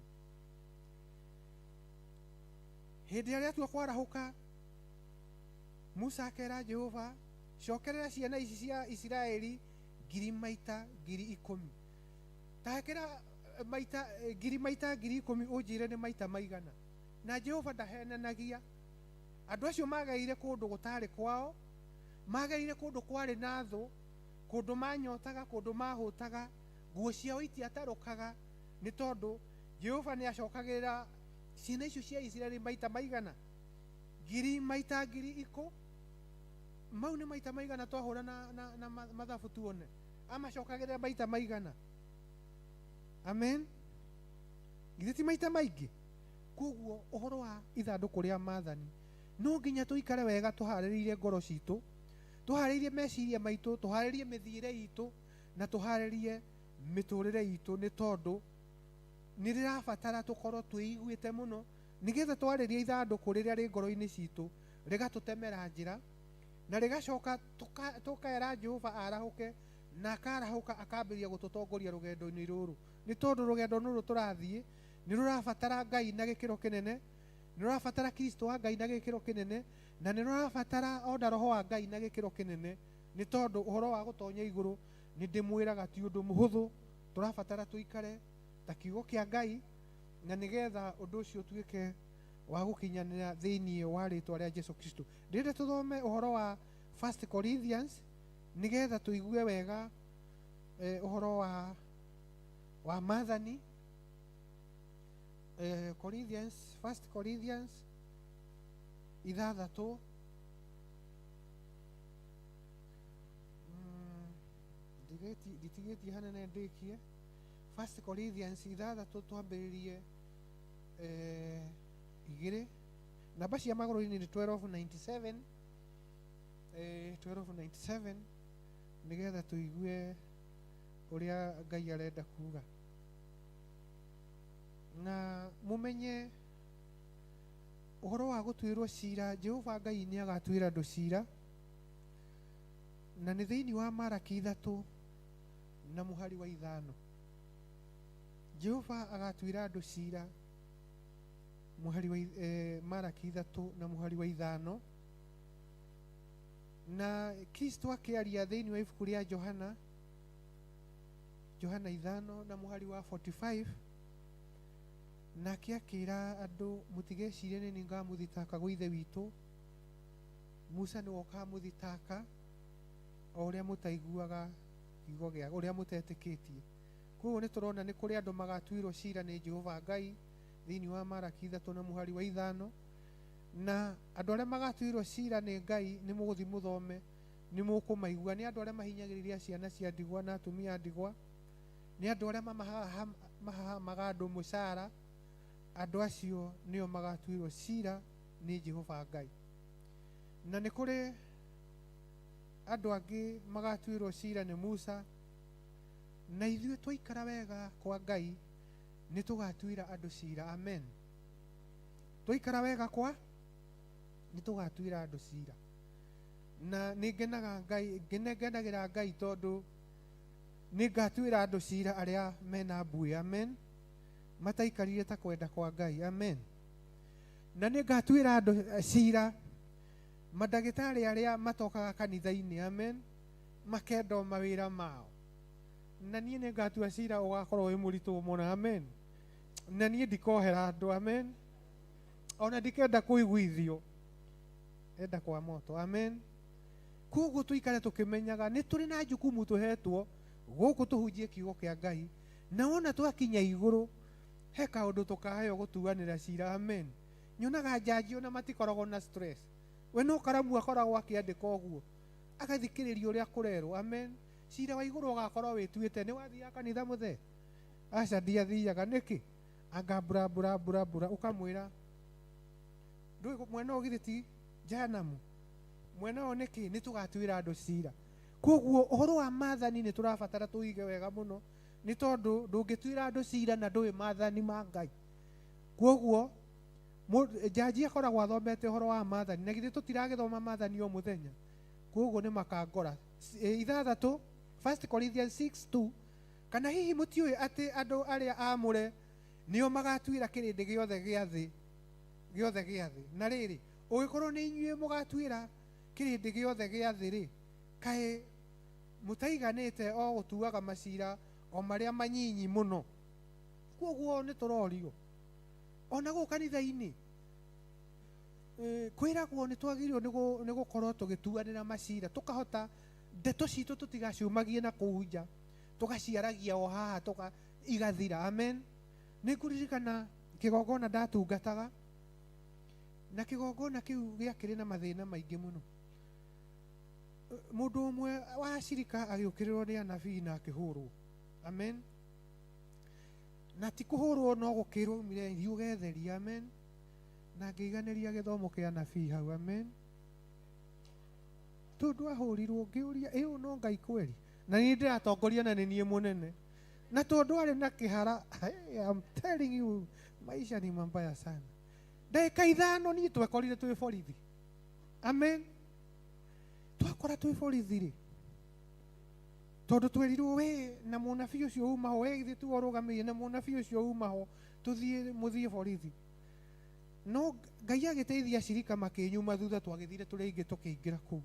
Hĩndĩ ĩrĩa rĩatua kwarahũka Musa akera Jehova, cokerera ciana ici cia Isiraeli ngiri maita 10,000. Tahekera maita ngiri maita 10,000 ũnjĩre nĩ maita maigana. Na Jehova ndahenanagia. Andũ acio mageire kũndũ gũtarĩ kwao, mageire kũndũ kwarĩ na thũ, kũndũ manyotaga, kũndũ mahũtaga, nguo ciao itiatarũkaga, nĩ tondũ Jehova nĩ acokagĩrĩra ciana icio cia Isiraeli maita maigana ngiri maita 10,000. Mau nĩ maita maigana twahũra na mathabu tuone amacokagĩrĩra maita maigana. Amen. Githĩ ti maita maingĩ? Koguo ũhoro wa ithandũkũ rĩa maathani no nginya tũikare wega, tũharĩrĩirie ngoro citũ, tũharĩrĩirie meciria maitũ, tũharĩrĩrie mĩthiĩre itũ, na tũharĩrĩrie mĩtũrĩre itũ, nĩ tondũ nĩ rĩrabatara tũkorwo twĩiguĩte mũno, nĩgetha twarĩria ithandũkũ rĩrĩa rĩ ngoro-inĩ citũ rĩgatũtemera njĩra, na rĩgacoka tũkera Jehova arahũke, na akarahũka akambĩrĩria gũtũtongoria rũgendo-inĩ rũrũ, nĩ tondũ rũgendo rũrũ tũrathiĩ nĩ rũrabatara Ngai na gĩkĩro kĩnene, nĩ rũrabatara Kristo wa Ngai na gĩkĩro kĩnene, na nĩ rũrabatara ona Roho wa Ngai na gĩkĩro kĩnene, nĩ tondũ ũhoro wa gũtonya igũrũ nĩ ndĩmwĩraga ti ũndũ mũhũthũ. Tũrabatara tũikare ta kiugo kĩa Ngai, na nĩgetha ũndũ ũcio ũtuĩke wa gũkinyanĩra thĩinĩ wa rĩtwa rĩa Jesu Kristo. Ndĩrenda tũthome ũhoro wa 1 Corinthians nĩgetha tũigue wega ũhoro wa maathani. Corinthians, 1 Corinthians 6. Nditigĩtie hanene ndĩkie. 1 Corinthians 6 twambĩrĩrie 2. Namba cia magũrũ-inĩ nĩ 1297, 1297, nĩgetha tũigue ũrĩa Ngai arenda kuga, na mũmenye ũhoro wa gũtuĩrwo cira. Jehova Ngai nĩ agatuĩra andũ cira, na nĩ thĩinĩ wa Maraki 3 na mũhari wa 5. Jehova agatuĩra andũ cira mũhari wa Maraki 3 na mũhari wa 5. Na Kristo akĩaria thĩinĩ wa ibuku rĩa Johana, Johana 5 na mũhari wa 45, nake akĩra andũ, mũtigecirie nĩ niĩ ngamũthitaka gwĩ Ithe witũ, Musa nĩwe ũkamũthitaka o ũrĩa mũtaiguaga kiugo gĩa ũrĩa mũtetĩkĩtie. Koguo nĩ tũrona nĩ kũrĩ andũ magatuĩrwo cira nĩ Jehova Ngai thĩinĩ wa Maraki 3 na mũhari wa 5. Na andũ arĩa magatuĩrwo cira nĩ Ngai nĩ mũgũthiĩ mũthome, nĩ mũkũmaigua. Nĩ andũ arĩa mahinyagĩrĩria ciana cia ndigwa na atumia a ndigwa, nĩ andũ arĩa mahahamaga andũ mũcara. Andũ acio nĩo magatuĩrwo cira nĩ Jehova Ngai. Na nĩ kũrĩ andũ angĩ magatuĩrwo cira nĩ Musa, na ithuĩ twaikara wega kwa Ngai nĩ tũgatuĩra andũ cira. Amen. Twaikara wega kwa nĩ tũgatuĩra andũ cira. Na nĩ ngenaga Ngai, ngenagĩra Ngai tondũ nĩ ngatuĩra andũ cira arĩa mena mbuĩ. Amen. Mataikarire ta kwenda kwa Ngai. Amen. Na nĩ ngatuĩra andũ cira mandagĩtarĩ arĩa matokaga kanitha-inĩ. Amen. Makenda o mawĩra mao. Na niĩ nĩ ngatua cira ũgakorwo wĩ mũritũ mũno. Amen. Na niĩ ndikohera andũ. Amen. Ona ndikenda kũiguithio, enda kwa moto. Amen. Koguo tũikare tũkĩmenyaga nĩ tũrĩ na jukumu tũhetwo gũkũ tũhunjie kiugo kĩa Ngai, na wona twakinya igũrũ he kaũndũ tũkaheo gũtuanĩra cira. Amen. Nyonaga njanji ona matikoragwo na stress, we no karamu akoragwo akĩandĩka ũguo, agathikĩrĩria ũrĩa kũrerwo. Amen. Cira wa igũrũ ũgakorwo wĩtuĩte. Nĩ wathiaga kanitha mũthee? Aca, ndiathiaga. Nĩkĩ? Anga mbura mbura mbura mbura, ũkamwĩra ndũĩ mwena ũyũ githĩ ti jehanamu, mwena ũyũ nĩkĩ? Nĩ tũgatuĩra andũ cira. Koguo ũhoro wa maathani nĩ tũrabatara tũige wega mũno, nĩ tondũ ndũngĩtuĩra andũ cira na ndũĩ maathani ma Ngai. Koguo njanji akoragwo athomete ũhoro wa maathani, na githĩ tũtiragĩthoma maathani o mũthenya? Koguo nĩ makangora. 6, 1 Corinthians 6:2, kana hihi mũtiũĩ atĩ andũ arĩa aamũre nĩo magatuĩra kĩrĩndĩ gĩothe gĩa thĩ, gĩothe gĩa thĩ? Na rĩrĩ, ũngĩkorwo nĩ inyuĩ mũgatuĩra Kĩrĩndĩ gĩothe gĩa thĩ rĩ, kaĩ mũtaiganĩte o gũtuaga macira o marĩa manyinyi mũno? Koguo nĩ tũrorio ona gũkũ kanitha-inĩ, kwĩragwo nĩ twagĩrĩirwo nĩ gũkorwo tũgĩtuanĩra macira, tũkahota ndeto citũ tũtigaciumagie na kũu nja, tũgaciaragia o haha tũka igathira. Amen. Nĩ ngũririkana kĩgongona ndatungataga, na kĩgongona kĩu gĩakĩrĩ na mathĩna maingĩ mũno. Mũndũ ũmwe wa cirika agĩũkĩrĩrwo nĩ anabii na akĩhũrwo. Amen. Na ti kũhũrwo no gũkĩrwo umire thiĩ ũgetherie. Amen. Na ngĩiganĩria gĩthomo kĩa anabii hau. Amen. Tondũ ahũrirwo ngĩũria, ĩ ũyũ no Ngai kweri? Na niĩ ndĩratongoria na nĩ niĩ mũnene. Na tondũ arĩ na kĩhara, hey, I'm telling you, maisha ni mabaya sana. Ndagĩka 5 niĩ twekorire twĩ borithi. Amen. Twakora twĩ borithi rĩ, tondũ twerirwo we na mũnabii ũcio uma ho, we githĩ tiwe ũrũgamĩrĩire na mũnabii ũcio uma ho, tũthiĩ mũthiĩ borithi. No Ngai agĩteithia acirika makĩnyuma thutha, twagĩthire tũrĩ aingĩ tũkĩingĩra kũu.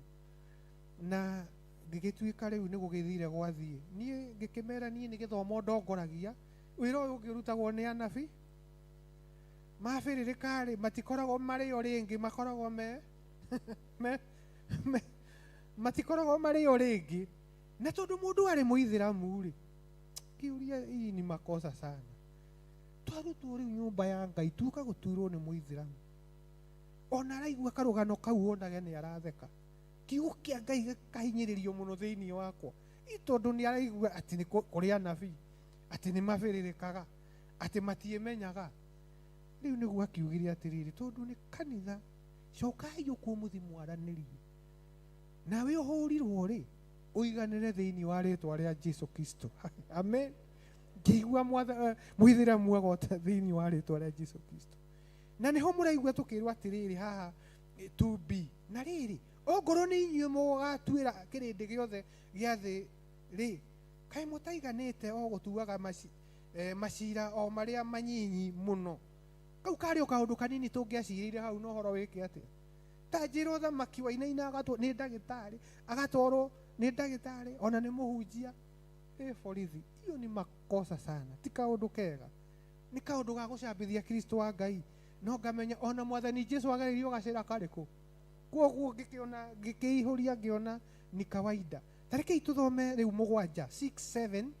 Na ngĩgĩtuĩka rĩu nĩ gũgĩthire gwathiĩ. Niĩ ngĩkĩmera niĩ nĩ gĩthomo ndongoragia, wĩra ũyũ ũngĩ ũrutagwo nĩ anabii. Mabĩrĩrĩka rĩ, matikoragwo marĩ o rĩngĩ, makoragwo me, me, me, matikoragwo marĩ o rĩngĩ. Na tondũ mũndũ arĩ mũithĩramu rĩ, kĩũria hii ni makosa sana. Twarutwo rĩu nyũmba ya Ngai, tuoka gũtuĩrwo nĩ mũithĩramu. Ona araigua karũgano kau onage nĩ aratheka. Kiugo kĩa Ngai gĩkahinyĩrĩrio mũno thĩinĩ wakwa. Ĩ tondũ nĩ araigua atĩ nĩ kũrĩ anabii, atĩ nĩ mabĩrĩrĩkaga, atĩ matiĩmenyaga. Rĩu nĩguo akiugire atĩrĩrĩ, tondũ nĩ kanitha, cokai ũkuo mũthiĩ mwaranĩrie. Nawe ũhũrirwo rĩ, ũiganĩre thĩinĩ wa rĩtwa rĩa Jesu Kristo. Amen. Ngĩigua mũithĩramu agota thĩinĩ wa rĩtwa rĩa Jesu Kristo. Na nĩho mũraigua tũkĩrwo atĩrĩrĩ haha, 2B. Na rĩrĩ, ongorwo nĩ inyuĩ mũgatuĩra kĩrĩndĩ gĩothe gĩa thĩ rĩ, kaĩ mũtaiganĩte o gũtuaga macira o marĩa manyinyi mũno? Kau karĩ o kaũndũ kanini tũngĩacirĩire hau, no ũhoro wĩke atĩa? Ta njĩra ũthamaki wainaina agatwo nĩ ndagĩtarĩ, agatwarwo nĩ ndagĩtarĩ, ona nĩ mũhunjia. Ĩ borithi, hiyo ni makosa sana, ti kaũndũ kega. Nĩ kaũndũ ga gũcambithia Kristo wa Ngai. No ngamenya ona Mwathani Jesu agereirio gacĩra karĩkũ. Kwoguo ngĩkĩona, ngĩkĩihũria ngĩona ni kawaida. Ta rekei tũthome rĩu 7, 6, 7,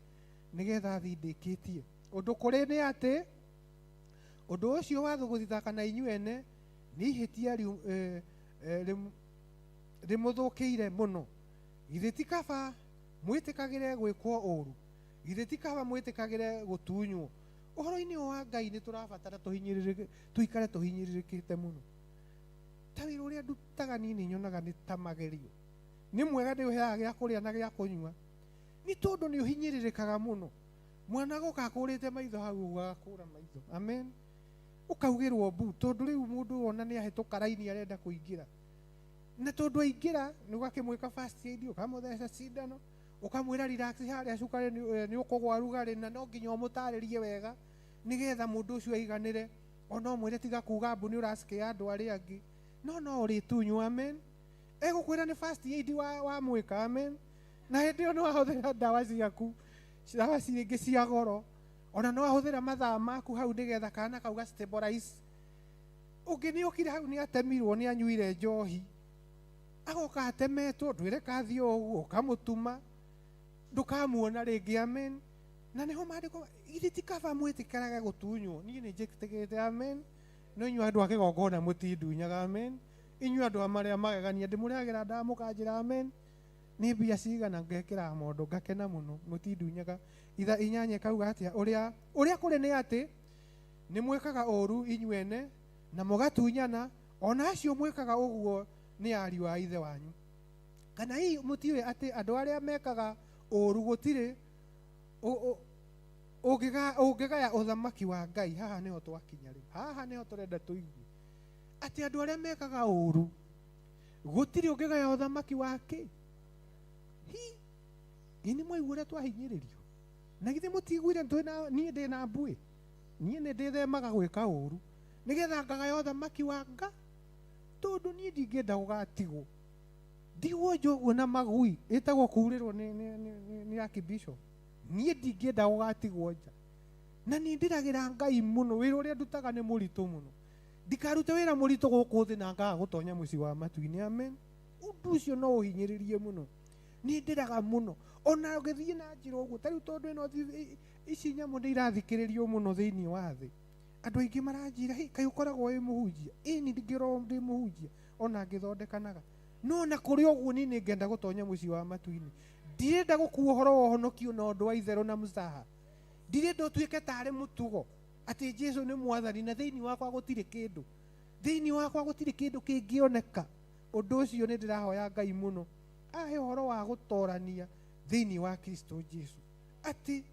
nĩgetha thiĩ ndĩkĩtie. Ũndũ kũrĩ nĩ atĩ, ũndũ ũcio wa gũthitaka na inyuĩ ene nĩ ihĩtia rĩmũthũkĩire mũno. Githĩ ti kaba mwĩtĩkagĩre gwĩkwo ũũru? Githĩ ti kaba mwĩtĩkagĩre gũtunywo? Ũhoro-inĩ ũyũ wa Ngai nĩ tũrabatara tũikare tũhinyĩrĩrĩkĩte mũno. Ta wĩra ũrĩa ndutaga niĩ nĩ nyonaga nĩ ta magerio. Nĩ mwega ndĩũheaga gĩa kũrĩa na gĩa kũnyua, nĩ tondũ nĩ ũhinyĩrĩrĩkaga mũno. Mwana agoka akũrĩte maitho hau ũguo, agakũra maitho. Amen. Ũkaugĩrwo mbu, tondũ rĩu mũndũ wona nĩ ahĩtũka raini arenda kũingĩra. Na tondũ aingĩra, nĩ ũgakĩmwĩka first aid, ũkamũtheca cindano, ũkamwĩra relax harĩa cukari nĩ ũkũgwa rugarĩ, na no nginya ũmũtarĩrie wega nĩgetha mũndũ ũcio aiganĩre. Ona ũmwĩre tiga kuga mbu nĩ ũracikĩa andũ arĩa angĩ. No no ũrĩtunywo. Amen. Egũkwĩra nĩ first aid wa mwĩka. Amen. Na hĩndĩ ĩyo nĩ wahũthĩra ndawa ciaku, ndawa cingĩ cia goro. Ona nĩ wahũthĩra mathaa maku hau nĩgetha kana kau ga stabilize. Ũngĩ nĩ okire hau nĩ atemirwo, nĩ anyuire njohi. Agoka atemetwo, ndwĩre kathiĩ o ũguo, ũkamũtuma, ndũkamuona rĩngĩ. Amen. Na nĩho maandĩko, githĩ ti kaba mwĩtĩkĩrage gũtunywo? Niĩ nĩ njĩtĩkĩrĩte. Amen. No inyuĩ andũ a kĩgongona mũtindunyaga. Amen. Inyuĩ andũ a marĩa magegania, ndĩmũrehagĩra ndawa mũkanjĩra amen. Nĩ mbia cigana ngekĩra mondo, ngakena mũno, mũtindunyaga. Itha 8 ĩkauga atĩa? Ũrĩa kũrĩ nĩ atĩ nĩ mwĩkaga ũũru inyuĩ ene na mũgatunyana, ona acio mwĩkaga ũguo nĩ ariũ a ithe wanyu. Kana hihi mũtiũĩ atĩ andũ arĩa mekaga ũũru gũtirĩ ũngĩgaya ũthamaki wa Ngai? Haha nĩho twakinya rĩu, haha nĩho tũrenda tũigue atĩ andũ arĩa mekaga ũũru gũtirĩ ũngĩgaya ũthamaki wake. Hi, ĩ nĩ mwaigua ũrĩa twahinyĩrĩrio? Na githĩ mũtiguire niĩ ndĩ na mbuĩ? Niĩ nĩ ndĩthemaga gwĩka ũũru nĩgetha ngagaya ũthamaki wa Ngai, tondũ niĩ ndingĩenda gũgatigwo. Ndigwo nja ũguo na magui ĩtagwo kuurĩrwo nĩ archbishop. Niĩ ndingĩenda gũgatigwo nja. Na nĩ ndĩragĩra Ngai mũno, wĩra ũrĩa ndutaga nĩ mũritũ mũno. Ndikarute wĩra mũritũ gũkũ thĩ na ngaga gũtonya mũciĩ wa matu-inĩ. Amen. Ũndũ ũcio no ũhinyĩrĩrie mũno. Nĩ ndĩraga mũno. Ona ũgĩthiĩ na njĩra ũguo, ta rĩu tondũ ĩno ici nyamũ nĩ irathikĩrĩrio mũno thĩinĩ wa thĩ. Andũ aingĩ maranjĩra, "Hĩ, kaĩ ũkoragwo wĩ mũhunjia?" Ĩni ndingĩrwo ndĩ mũhunjia ona ngĩthondekanaga. No na kũrĩ ũguo niĩ nĩngenda gũtonya mũciĩ wa matu-inĩ. Ndirenda gũkua ũhoro wa ũhonokio na ũndũ wa itherũ na mũcaha. Ndirenda ũtuĩke tarĩ mũtugo atĩ Jesu nĩ mwathani na thĩinĩ wakwa gũtirĩ kĩndũ. Thĩinĩ wakwa gũtirĩ kĩndũ kĩngĩoneka. Ũndũ ũcio nĩ ndĩrahoya Ngai mũno ahe ũhoro wa gũtorania thĩinĩ wa Kristo Jesu, atĩ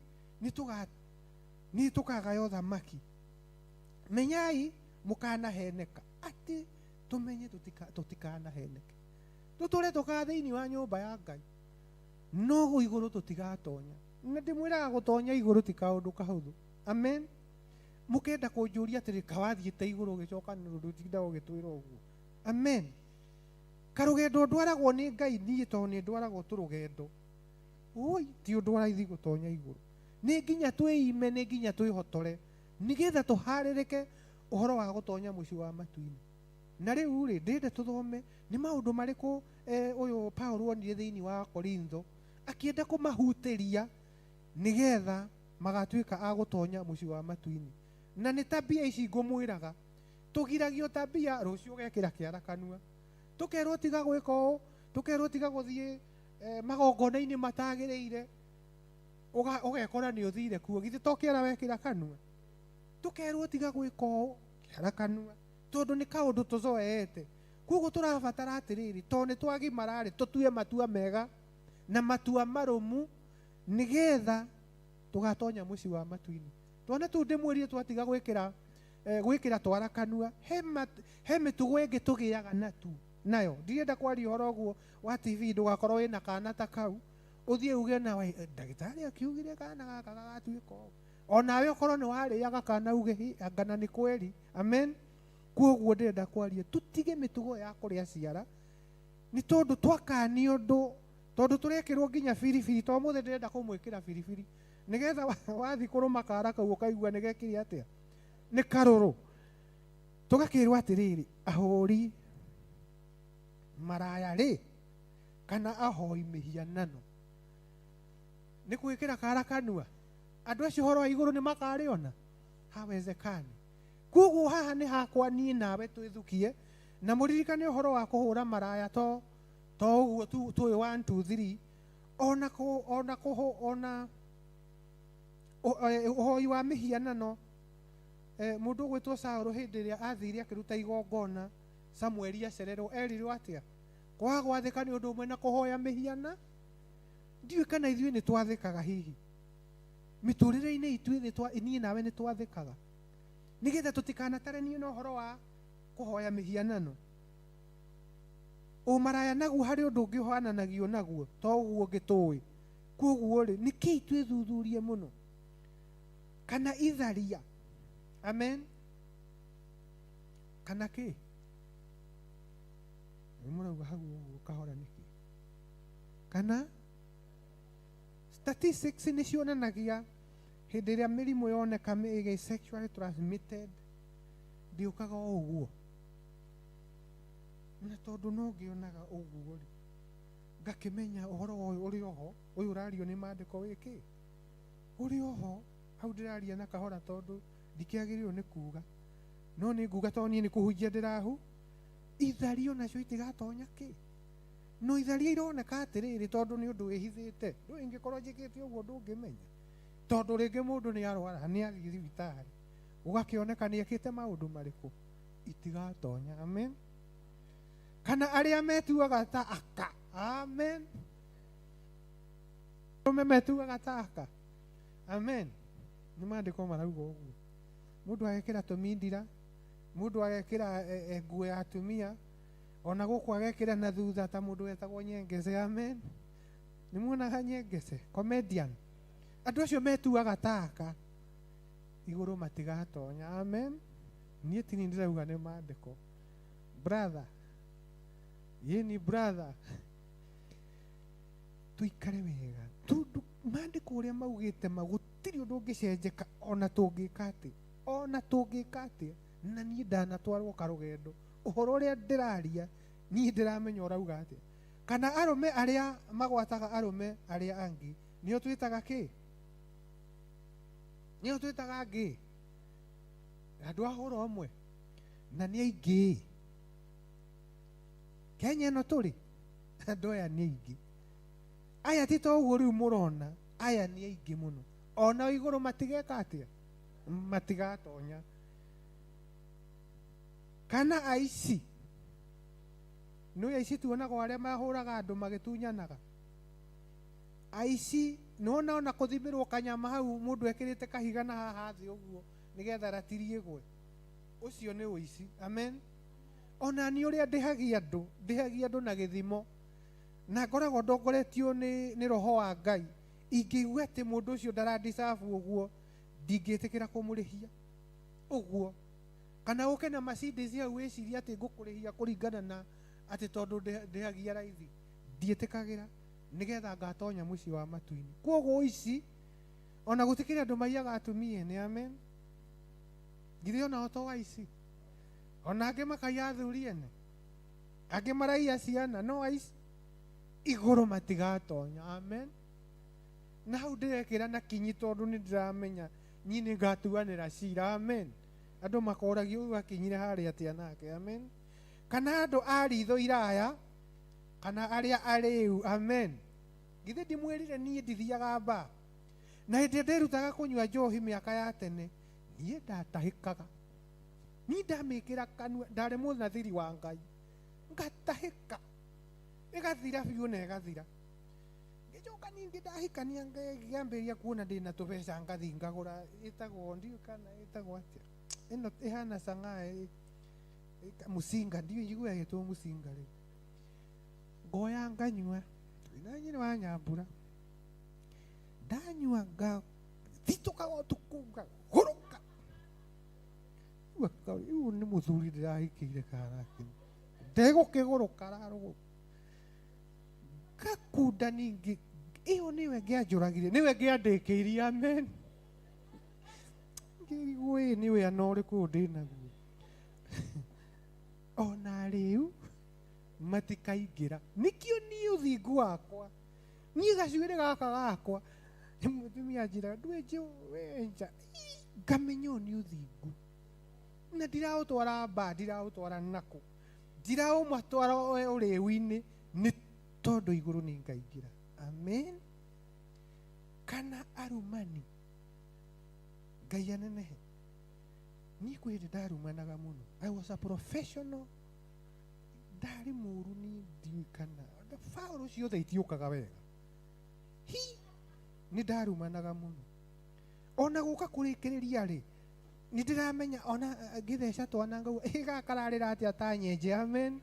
nĩ tũkagaya ũthamaki. Menyai mũkanaheneka, atĩ tũmenye tũtikanaheneke, tũtũre tũkaa thĩinĩ wa nyũmba ya Ngai, no igũrũ tũtigatonya. Na ndĩmwĩraga gũtonya igũrũ ti kaũndũ kahũthũ. Amen. Mũkenda kũnjũria atĩrĩ, kawathiĩte igũrũ ũgĩcoka nĩ ũndũ ũtinda ũgĩtwĩra ũguo. Amen. Karũgendo ndwaragwo nĩ Ngai niĩ tondũ nĩ ndwaragwo tũrũgendo. Oi, ti ũndũ wa raithi gũtonya igũrũ. Nĩ nginya twĩime, nĩ nginya twĩhotore, nĩgetha tũharĩrĩke ũhoro wa gũtonya mũciĩ wa matu-inĩ. Na rĩu rĩ, ndĩrenda tũthome nĩ maũndũ marĩkũ ũyũ Paulo onire thĩinĩ wa Korintho akĩenda kũmahutĩria nĩgetha magatuĩka a gũtonya mũciĩ wa matu-inĩ. Na nĩ tabia ici ngũmwĩraga, tũgiragio tabia rũciũ ũgekĩra kĩara kanua, tũkerwo tiga gwĩka ũũ, tũkerwo tiga gũthiĩ magongona-inĩ matagĩrĩire, ũgekora nĩ ũthire kuo, githĩ to kĩara wekĩra kanua? Tũkerwo tiga gwĩka ũũ, kĩara kanua, tondũ nĩ kaũndũ tũzoeete. Koguo tũrabatara atĩrĩrĩ, tondũ nĩ twagimara-rĩ, tũtue matua mega na matua marũmu nĩgetha tũgatonya mũciĩ wa matu-inĩ. Twana tũu ndĩmwĩrire twatiga gwĩkĩra twara kanua, he mĩtugo ĩngĩ tũgĩaga nayo. Ndirenda kwaria ũhoro ũguo wa TV, ndũgakorwo wĩna kana ta kau, ũthiĩ uge na we, ndagĩtarĩ akiugire kana gaka gagatuĩka ũũ. Onawe ũkorwo nĩ warĩaga kana uge, hi, anga nĩ kweri. Amen. Koguo ndĩrenda kwaria tũtige mĩtugo ya kũrĩa ciara, nĩ tondũ twakanio ũndũ, tondũ tũrekĩrwo nginya biribiri. To mũthĩ ndĩrenda kũmwĩkĩra biribiri nĩgetha wathiĩ kũrũma kara kau ũkaigua nĩ gekire atĩa, nĩ karũrũ. Tũgakĩrwo atĩrĩrĩ, ahũri maraya rĩ, kana ahoi mĩhianano, nĩ gwĩkĩra kara kanua, andũ acio ũhoro wa igũrũ nĩ makarĩona? Hawezekani. Koguo haha nĩ hakwa niĩ nawe twĩthukie, na mũririkane ũhoro wa kũhũra maraya to ũguo tu tũĩ 1 2 3, ona kũ, ona kũhũ, ona ũhoi wa mĩhianano. Mũndũ ũgwĩtwo Saũlũ hĩndĩ ĩrĩa athire akĩruta igongona, Samueli acererwo, erirwo atĩa? Kwaga gwathĩka nĩ ũndũ ũmwe na kũhoya mĩhiana. Ndiũĩ kana ithuĩ nĩ twathĩkaga hihi mĩtũrĩre-inĩ itũ ĩthĩ, niĩ nawe nĩ twathĩkaga, nĩgetha tũtikanataranie na ũhoro wa kũhoya mĩhianano. Ũmaraya naguo harĩ ũndũ ũngĩ ũhananagio naguo to ũguo ũngĩ tũĩ. Koguo rĩ, nĩkĩĩ twĩthuthurie mũno? Kana itharia. Amen. Kana kĩ? Nĩ mũrauga hau ũguo kahora nĩkĩ? Kana statistics nĩ cionanagia hĩndĩ ĩrĩa mĩrimũ yoneka ĩgĩ sexually transmitted ndĩũkaga o ũguo. Na tondũ no ngĩonaga ũguo rĩ, ngakĩmenya ũhoro ũyũ ũrĩ oho, ũyũ ũrario nĩ maandĩko wĩkĩ? Ũrĩ oho. Hau ndĩraria na kahora tondũ ndikĩagĩrĩirwo nĩ kuga, no nĩ nguga tondũ niĩ nĩ kũhunjia ndĩrahu. Ithario nacio itigatonya kĩ? No itharia ironeka atĩrĩrĩ, tondũ nĩ ũndũ wĩhithĩte. Ndũĩ ingĩkorwo njĩkĩte ũguo ndũngĩmenya, tondũ rĩngĩ mũndũ nĩ arwara, nĩ athiĩ thibitarĩ, ũgakĩoneka nĩ ekĩte maũndũ marĩkũ, itigatonya. Amen. Kana arĩa metuaga ta aka. Amen. Arũme metuaga ta aka. Amen. Nĩ maandĩko marauga ũguo. Mũndũ agekĩra tũmindira, mũndũ agekĩra nguo ya atumia, ona gũkũ agekĩra na thutha ta mũndũ wetagwo Nyengece. Amen. Nĩ muonaga Nyengece comedian? Andũ acio metuaga ta aka, igũrũ matigatonya. Amen. Niĩ ti niĩ ndĩrauga, nĩ maandĩko. Brother, yĩ ni brother. Tuikare wega tondũ maandĩko ũrĩa maugĩte ma gũtirĩ ũndũ ũngĩcenjeka ona tũngĩka atĩ ona tũngĩka atĩa. Na niĩ ndanatwarwo karũgendo ũhoro ũrĩa ndĩraria niĩ ndĩramenya ũrauga atĩa. Kana arũme arĩa magwataga arũme arĩa angĩ nĩo twĩtaga kĩ? Nĩo twĩtaga angĩ andũ a hũra ũmwe na nĩ aingĩ. Kenya ĩno tũrĩ andũ aya nĩ aingĩ. Aya ti ta ũguo rĩu mũrona, aya nĩ aingĩ mũno. Ona igũrũ matigeka atĩa? Matigatonya. Kana aici. Nĩ aici tuonagwo arĩa mahũraga andũ magĩtunyanaga. Aici nĩwona ona kũthimĩrwo kanyama hau mũndũ ekĩrĩte kahiga na haha thĩ ũguo nĩgetha ratiri ĩgwe. Ũcio nĩ ũici. Amen. Ona niĩ ũrĩa ndĩhagia andũ, ndĩhagia andũ na gĩthimo. Na ngoragwo ndongoretio nĩ roho wa Ngai. Ingĩigua atĩ mũndũ ũcio ndarandicabu ũguo, ndingĩtĩkĩra kũmũrĩhia ũguo. Kana ũke na Mercedes hau wĩcirie atĩ ngũkũrĩhia kũringana na atĩ tondũ ndĩhagia raithi. Ndiĩtĩkagĩra nĩgetha ngatonya mũciĩ wa matu-inĩ. Kwoguo ũici ona gũtikĩrĩ andũ maiyaga atumia ene. Amen. Githĩ onao to aici? Ona angĩ makaiya athuri ene, angĩ maraiya ciana, no aici igũrũ matigatonya. Amen. Na hau ndĩrekĩra na kinyi tondũ nĩ ndĩramenya niĩ nĩ ngatuanĩra cira. Amen. Andũ makoragia ũyũ akinyire harĩa atĩa nake. Amen. Kana andũ a ritho iraya kana arĩa arĩu. Amen. Githĩ ndimwĩrire niĩ ndithiaga mbaa? Na hĩndĩ ĩrĩa ndĩrutaga kũnyua njohi mĩaka ya tene, niĩ ndatahĩkaga. Niĩ ndamĩkĩra kanua, ndarĩ mũnathiri wa Ngai. Ngatahĩka. Ĩgathira biũ na ĩgathira. Ngĩcoka ningĩ ndahikania ngĩambĩrĩria kuona ndĩna tũbeca ngathi ngagũra ĩtagwo ndiũĩ kana ĩtagwo atĩa. Ĩno ĩhana cang'aa mũcinga, ndiũĩ njiguaga ĩgĩtwo mũcinga rĩu. Ngoya nganyua, na nyina wa Nyambura. Ndanyua ngathitũkaga ũtukũ ngagũrũka. Rĩu nĩ mũthuri ndĩrahikĩire kana kĩ. Ndegũkĩgũrũka ararũgũka. Ngakunda ningĩ, ĩyo nĩyo ĩngĩanjũragire, nĩyo ĩngĩandĩkĩirie. Amen. Ngĩrigwo ĩ nĩ wĩana ũrĩkũ ũyũ ndĩnaguo. Ona rĩu matikaingĩra. Nĩkĩo niĩ ũthingu wakwa, niĩ gacuĩrĩ gaka gakwa, mũtumia anjĩraga ndwenje wenja, ngamenya ũyũ nĩ ũthingu. Na ndiraũtwara mbaa, ndiraũtwara nakũ, ndiraũmatwara ũrĩu-inĩ, nĩ tondũ igũrũ nĩ ngaingĩra. Amen. Kana arumani, Ngai anenehe. Niĩ kwĩ hĩndĩ ndarumanaga mũno. I was a professional. Ndarĩ mũru niĩ ndiũĩ kana faũrũ ciothe itiũkaga wega. Hi, nĩ ndarumanaga mũno. Ona gũka kũrĩkĩrĩria rĩ, nĩ ndĩramenya ona ngĩtheca twana ngauga ĩ gaka kararĩra atĩa ta nyenje. Amen.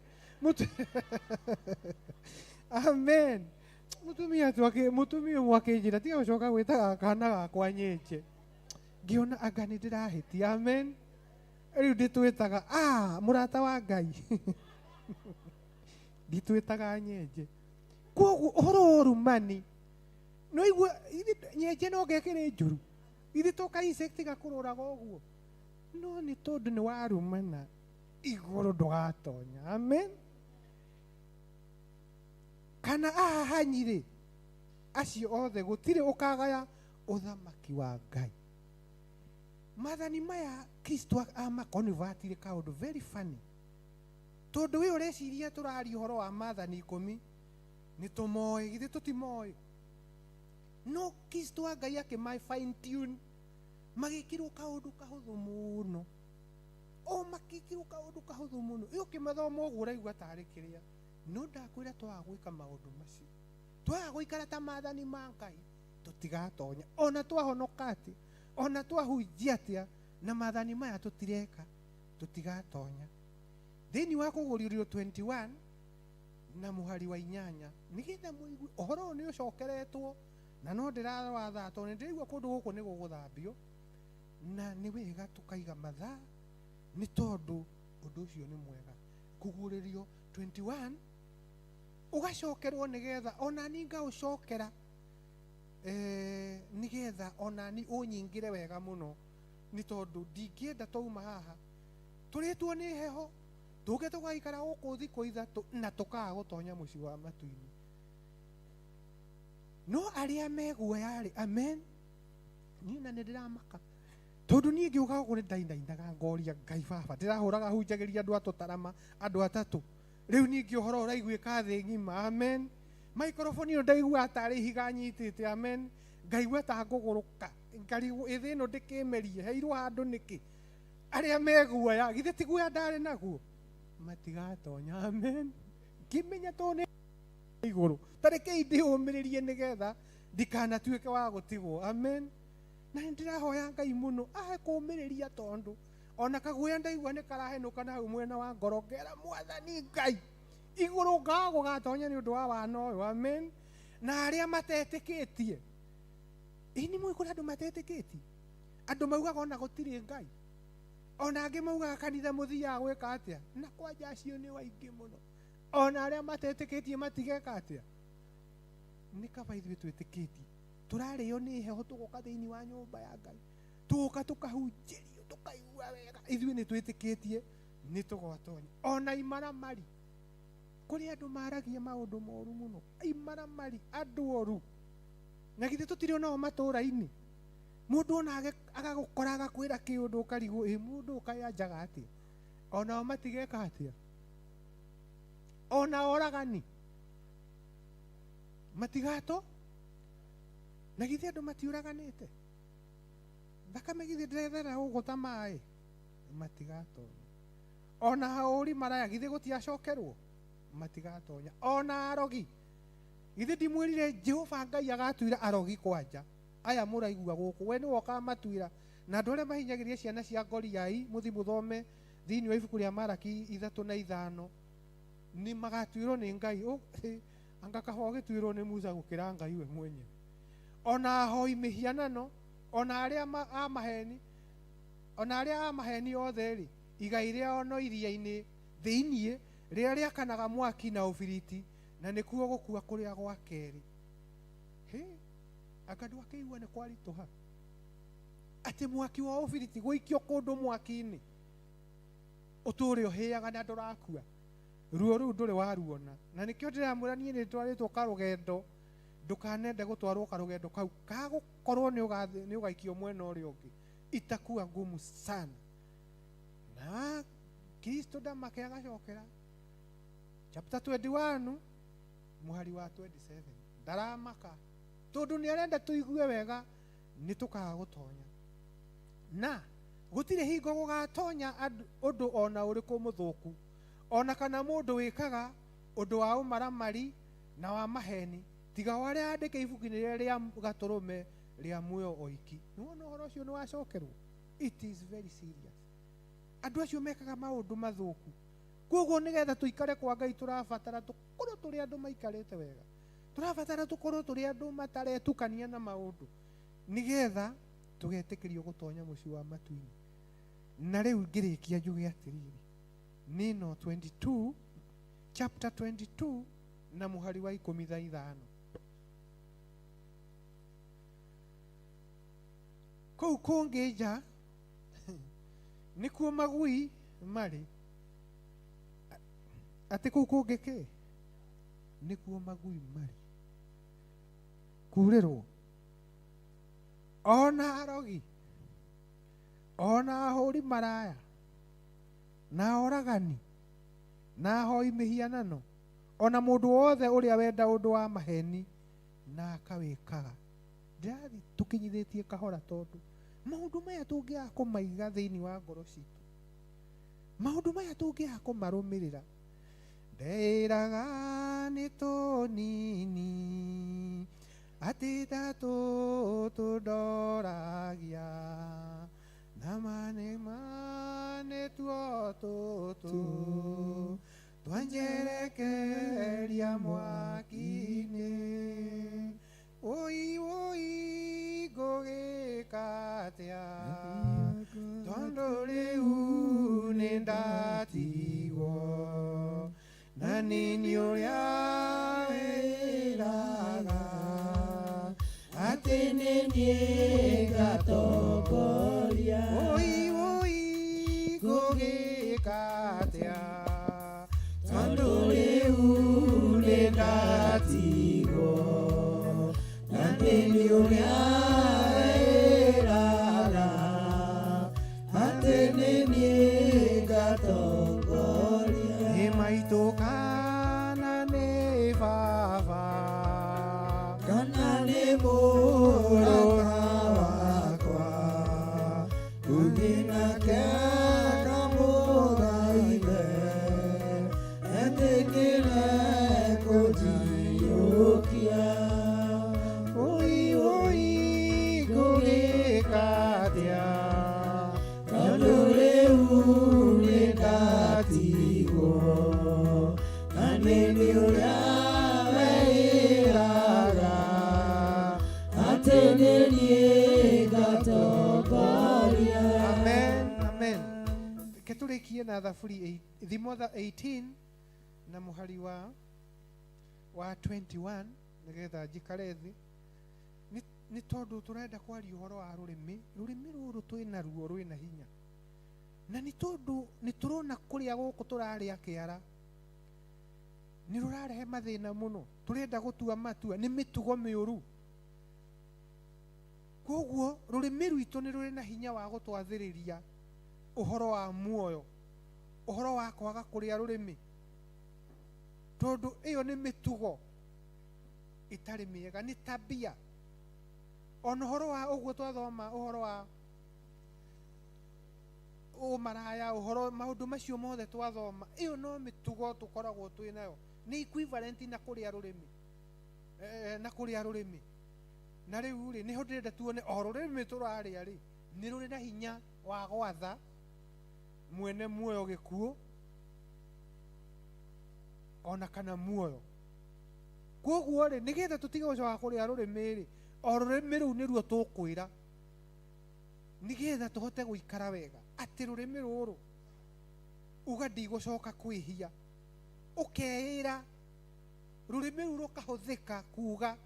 Amen. Mũtumia tu mũtumia ũmwe akĩnjĩra tiga gũcoka gwĩtaga kana gakwa nyenje. Ngĩona anga nĩ ndĩrahĩtia. Amen. Rĩu ndĩtwĩtaga mũrata wa Ngai. Nditwĩtaga nyenje. Kwoguo ũhoro wa ũrumani no igua nyenje no ngekĩrĩ njũru. Ithe to ka insect gakũrũraga ũguo. No nĩ tondũ nĩ warumana igũrũ ndũgatonya. Amen. Kana ahahanyi rĩ, acio othe gũtirĩ ũkagaya ũthamaki wa Ngai. Maathani maya Kristo amakonvatire kaũndũ very funny. Tondũ we ũreciria tũraria ũhoro wa maathani ikũmi, nĩ tũmoĩ, githĩ tũtimoĩ? No Kristo wa Ngai akĩma fine tune, magĩkĩrwo kaũndũ kahũthũ mũno. O magĩkĩrwo kaũndũ kahũthũ mũno. Ĩ ũkĩmathoma ũguo ũraigua tarĩ kĩrĩa. No ndakwĩra twaga gwĩka maũndũ macio, twaga gũikara ta maathani ma Ngai, tũtigatonya. Ona twahonoka atĩa, ona twahunjia atĩa, na maathani maya tũtireka, tũtigatonya. Thĩinĩ wa kũgũrĩrio 21 na mũhari wa 8, nĩgetha mũigue ũhoro ũyũ nĩ ũcokeretwo, na no ndĩrarora thaa tondũ nĩ ndĩraigua kũndũ gũkũ nĩ gũgũthambio, na nĩ wega tũkaiga mathaa nĩ tondũ ũndũ ũcio nĩ mwega. Kũguũrĩrio 21 Ũgacokerwo nĩgetha onani ngaũcokera, nĩgetha onani ũnyingĩre wega mũno, nĩ tondũ ndingĩenda twauma haha tũrĩtwo nĩ heho, tũke tũgaikara gũkũ thikũ 3 na tũkaga gũtonya mũciĩ wa matu-inĩ. No arĩa meguoya-rĩ, amen, niĩ na nĩ ndĩramaka tondũ niĩ ngĩũka gũkũ nĩ ndainainaga ngoria Ngai baba, ndĩrahũraga hunjagĩria andũ a tũtarama, andũ atatũ. Rĩu ningĩ ũhoro ũraiguĩka thĩ ng'ima, amen. Maikroboni ĩyo ndaiguaga tarĩ ihiga nyitĩte, amen. Ngaigua ta ngũgũrũka, ngarigwo ĩthĩ ĩno ndĩkĩmerie, heirwo handũ nĩkĩ? Arĩa meguoya, githĩ ti guoya ndarĩ naguo? Matigatonya, amen. Ngĩmenya tondũ nĩ igũrũ, ta rekei ndĩũmĩrĩrie nĩgetha ndikanatuĩke wa gũtigwo, amen. Na nĩ ndĩrahoya Ngai mũno ahe kũũmĩrĩria, tondũ ona kaguoya ndaigua nĩ karahenũka na hau mwena wa ngoro, ngera Mwathani Ngai igũrũ ngaga gũgatonya nĩ ũndũ wa wana ũyũ, amen. Na arĩa matetĩkĩtie, ĩ nĩ mũĩ kũrĩ andũ matetĩkĩtie, andũ maugaga ona gũtirĩ Ngai, ona angĩ maugaga kanitha mũthiaga gwĩka atĩa, na kwanja acio nĩ waingĩ mũno. Ona arĩa matetĩkĩtie matigeka atĩa? Nĩ kaba ithuĩ twĩtĩkĩtie, tũrarĩo nĩ heho tũgoka thĩinĩ wa nyũmba ya Ngai, tũgoka tũkahunjĩrio, tũkaigua wega, ithuĩ nĩ twĩtĩkĩtie nĩ tũgwatonya. Ona imaramari, kũrĩ andũ maragia maũndũ moru mũno, imaramari, andũ oru, na githĩ tũtirĩ onao matũũra-inĩ? Mũndũ ona agagũkora agakwĩra kĩũndũ ũkarigwo, ĩ mũndũ ũkayanjaga atĩa? Onao matigeka atĩa? Ona oragani matigato, na githĩ andũ matiũraganĩte? Thakame githĩ ndĩrethera gũkũ ta maĩ? Matigatonya. Ona ahũri maraya githĩ gũtiacokerwo? Matigatonya. Ona arogi githĩ ndimwĩrire Jehova Ngai agatuĩra arogi kwanja? Aya mũraigua gũkũ, we nĩwe ũkamatuĩra. Na andũ arĩa mahinyagĩrĩria ciana cia ngoriai, mũthi mũthome thĩinĩ wa ibuku rĩa Maraki 3 na 5, nĩ magatuĩrwo nĩ Ngai. Anga kaba ũgĩtuĩrwo nĩ Musa gũkĩra Ngai we mwenyewe. Ona ahoi mĩhianano, ona arĩa a maheni, ona arĩa a maheni othe rĩ, igai rĩao no iria-inĩ thĩiniĩ rĩrĩa rĩakanaga mwaki na ũbiriti, na nĩkuo gũkua kũrĩa gwa kerĩ. Hĩ, anga ndwakĩigua nĩ kwaritũha atĩ mwaki wa ũbiriti gũikio kũndũ mwaki-inĩ ũtũre ũhĩaga na ndũrakua? Ruo rũu ndũrĩ waruona. Na nĩkĩo ndĩramwĩra niĩ nĩ ndwarĩtwo karũgendo, ndũkanende gũtwarwo karũgendo kau kagũkorwo nĩ ũgaikio mwena ũrĩa ũngĩ, itakuwa ngumu sana. Na Kristo ndamake agacokera chapter 21 mũhari wa 27, ndaramaka tondũ nĩ arenda tũigue wega nĩ tũkaga gũtonya. Na gũtirĩ hingo gũgatonya ũndũ ona ũrĩkũ mũthũku, ona kana mũndũ wĩkaga ũndũ wa ũmaramari na wa maheni, tiga o arĩa andĩke ibuku-inĩ rĩrĩa rĩa gatũrũme rĩa muoyo oiki. Nĩwona ũhoro ũcio nĩ wacokerwo? It is very serious. Andũ acio mekaga maũndũ mathũku. Koguo nĩgetha tũikare kwa Ngai tũrabatara tũkorwo tũrĩ andũ maikarĩte wega, tũrabatara tũkorwo tũrĩ andũ mataretukania na maũndũ, nĩgetha tũgetĩkĩrio gũtonya mũciĩ wa matu-inĩ. Na rĩu ngĩrĩkia njuge atĩrĩrĩ, nĩno 22, chapter 22 na mũhari wa 15. Kũu kũngĩ nja nĩkuo magui marĩ, atĩ kũu kũngĩ kĩ nĩkuo magui marĩ, kurĩrwo ona arogi, ona ahũri maraya, na oragani, na ahoi mĩhianano, ona mũndũ wothe ũrĩa wenda ũndũ wa maheni na akawĩkaga. Ndĩrathiĩ tũkinyithĩtie kahora, tondũ maũndũ maya tũngĩaga kũmaiga thĩinĩ wa ngoro citũ, maũndũ maya tũngĩaga kũmarũmĩrĩra, ndeĩraga nĩ tũnini atĩ ta tũtũ ndoragia, na mane mane tuo tũtũ twanjerekeria mwaki-inĩ. Oi oi ngũgĩka atĩa, tondũ rĩu nĩ ndatigwo, na nĩ niĩ ũrĩa niĩ ngatongoria. Oi oi ngũgĩka atĩa? Tondũ rĩu nĩ ndatigwo na nĩ niĩ ũrĩa wĩraga atĩ nĩ niĩ ngatongoria. Nĩ maitũ kana nĩ baba? Kana nĩ mũrata wakwa ũthiĩ nake akamũthaithe etĩkĩre kũnjiyũkia. Oi oi ngũgĩka atĩa? Tondũ rĩu nĩ ndatigwo na nĩ niĩ ũrĩa wĩraga atĩ nĩ niĩ ngatongoria. Amen, amen. Reke tũrĩkie na thaburi thimo 18 na mũhari wa 21 nĩgetha njikare thĩ. Nĩ tondũ tũrenda kwaria ũhoro wa rũrĩmĩ. Rũrĩmĩ rũrũ twĩna ruo rwĩna hinya, na nĩ tondũ nĩ tũrona kũrĩa gũkũ tũrarĩa kĩara nĩ rũrarehe mathĩna mũno. Tũrenda gũtua matua nĩ mĩtugo mĩũru. Koguo rũrĩmĩ rwitũ nĩ rũrĩ na hinya wa gũtwathĩrĩria ũhoro wa muoyo, ũhoro wa kwaga kũrĩa rũrĩmĩ, tondũ ĩyo nĩ mĩtugo ĩtarĩ mĩega, nĩ tabia. Ona ũhoro wa ũguo twathoma ũhoro wa ũmaraya, ũhoro maũndũ macio mothe twathoma, ĩyo no mĩtugo tũkoragwo twĩ nayo, nĩ equivalent na kũrĩa rũrĩmĩ, na kũrĩa rũrĩmĩ. Na rĩu rĩ, nĩho ndĩrenda tuone o rũrĩmĩ tũrarĩa rĩ nĩ rũrĩ na hinya wa gwatha mwene muoyo gĩkuũ ona kana muoyo. Koguo rĩ, nĩgetha tũtige gũcoka kũrĩa rũrĩmĩ rĩ, o rũrĩmĩ rũu nĩruo tũkwĩra nĩgetha tũhote gũikara wega, atĩ rũrĩmĩ rũrũ uga ndigũcoka kwĩhia, ũkeĩra rũrĩmĩ rũu rũkahũthĩka kuga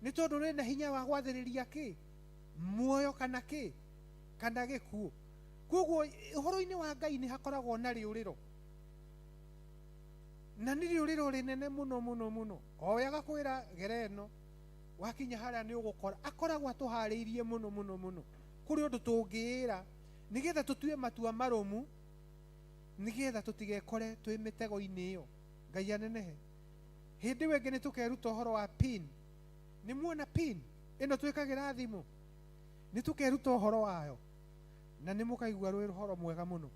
nĩ tondũ rwĩna hinya wa gwathĩrĩria kĩ muoyo kana kĩ kana gĩkuũ. Koguo ũhoro-inĩ wa Ngai nĩ hakoragwo na rĩũrĩro, na nĩ rĩũrĩro rĩnene mũno mũno mũno. O we agakwĩra gera ĩno, wakinya harĩa nĩ ũgũkora akoragwo atũharĩirie mũno mũno mũno kũrĩ ũndũ tũngĩĩra nĩgetha tũtue matua marũmu, nĩgetha tũtigekore twĩ mĩtego-inĩ ĩyo. Ngai anenehe. Hĩndĩ ĩyo ĩngĩ nĩ tũkeruta ũhoro wa pin. Nĩ muona pin ĩno twĩkagĩra thimũ? Nĩ tũkeruta ũhoro wayo na nĩ mũkaigua rwĩ ũhoro mwega mũno.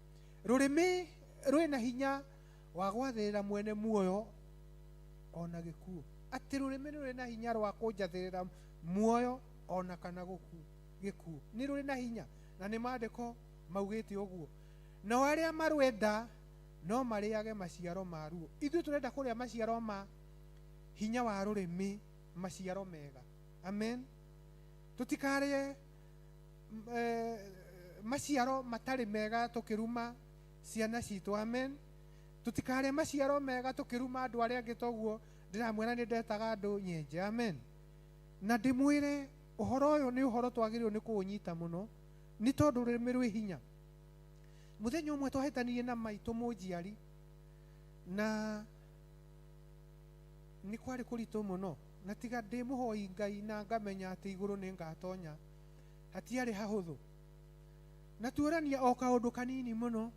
Rũrĩmĩ rwĩna hinya wa gwathĩrĩra mwene muoyo ona gĩkuũ, atĩ rũrĩmĩ rũrĩ na hinya rwa kũnjathĩrĩra muoyo ona kana gĩkuũ, nĩ rũrĩ na hinya, na nĩ maandĩko maugĩte ũguo. Nao arĩa marwenda no marĩage maciaro maruo. Ithuĩ tũrenda kũrĩa maciaro ma hinya wa rũrĩmĩ, maciaro mega. Amen. Tũtikarĩe maciaro matarĩ mega tũkĩruma ciana citũ. Amen. Tũtikarĩe maciaro mega tũkĩruma andũ arĩa angĩ, toguo ndĩramwĩra nĩ ndetaga andũ nyenje. Amen. Na ndĩmwĩre ũhoro ũyũ nĩ ũhoro twagĩrĩirwo nĩ kũũnyita mũno, nĩ tondũ rũrĩmĩ rwĩ hinya. Mũthenya ũmwe twahĩtanirie na maitũ mũnjiari, na nĩ kwarĩ kũritũ mũno, na tiga ndĩ mũhoi Ngai na ngamenya atĩ igũrũ nĩ ngatonya, hatiarĩ hahũthũ. Na tuorania o kaũndũ kanini mũno,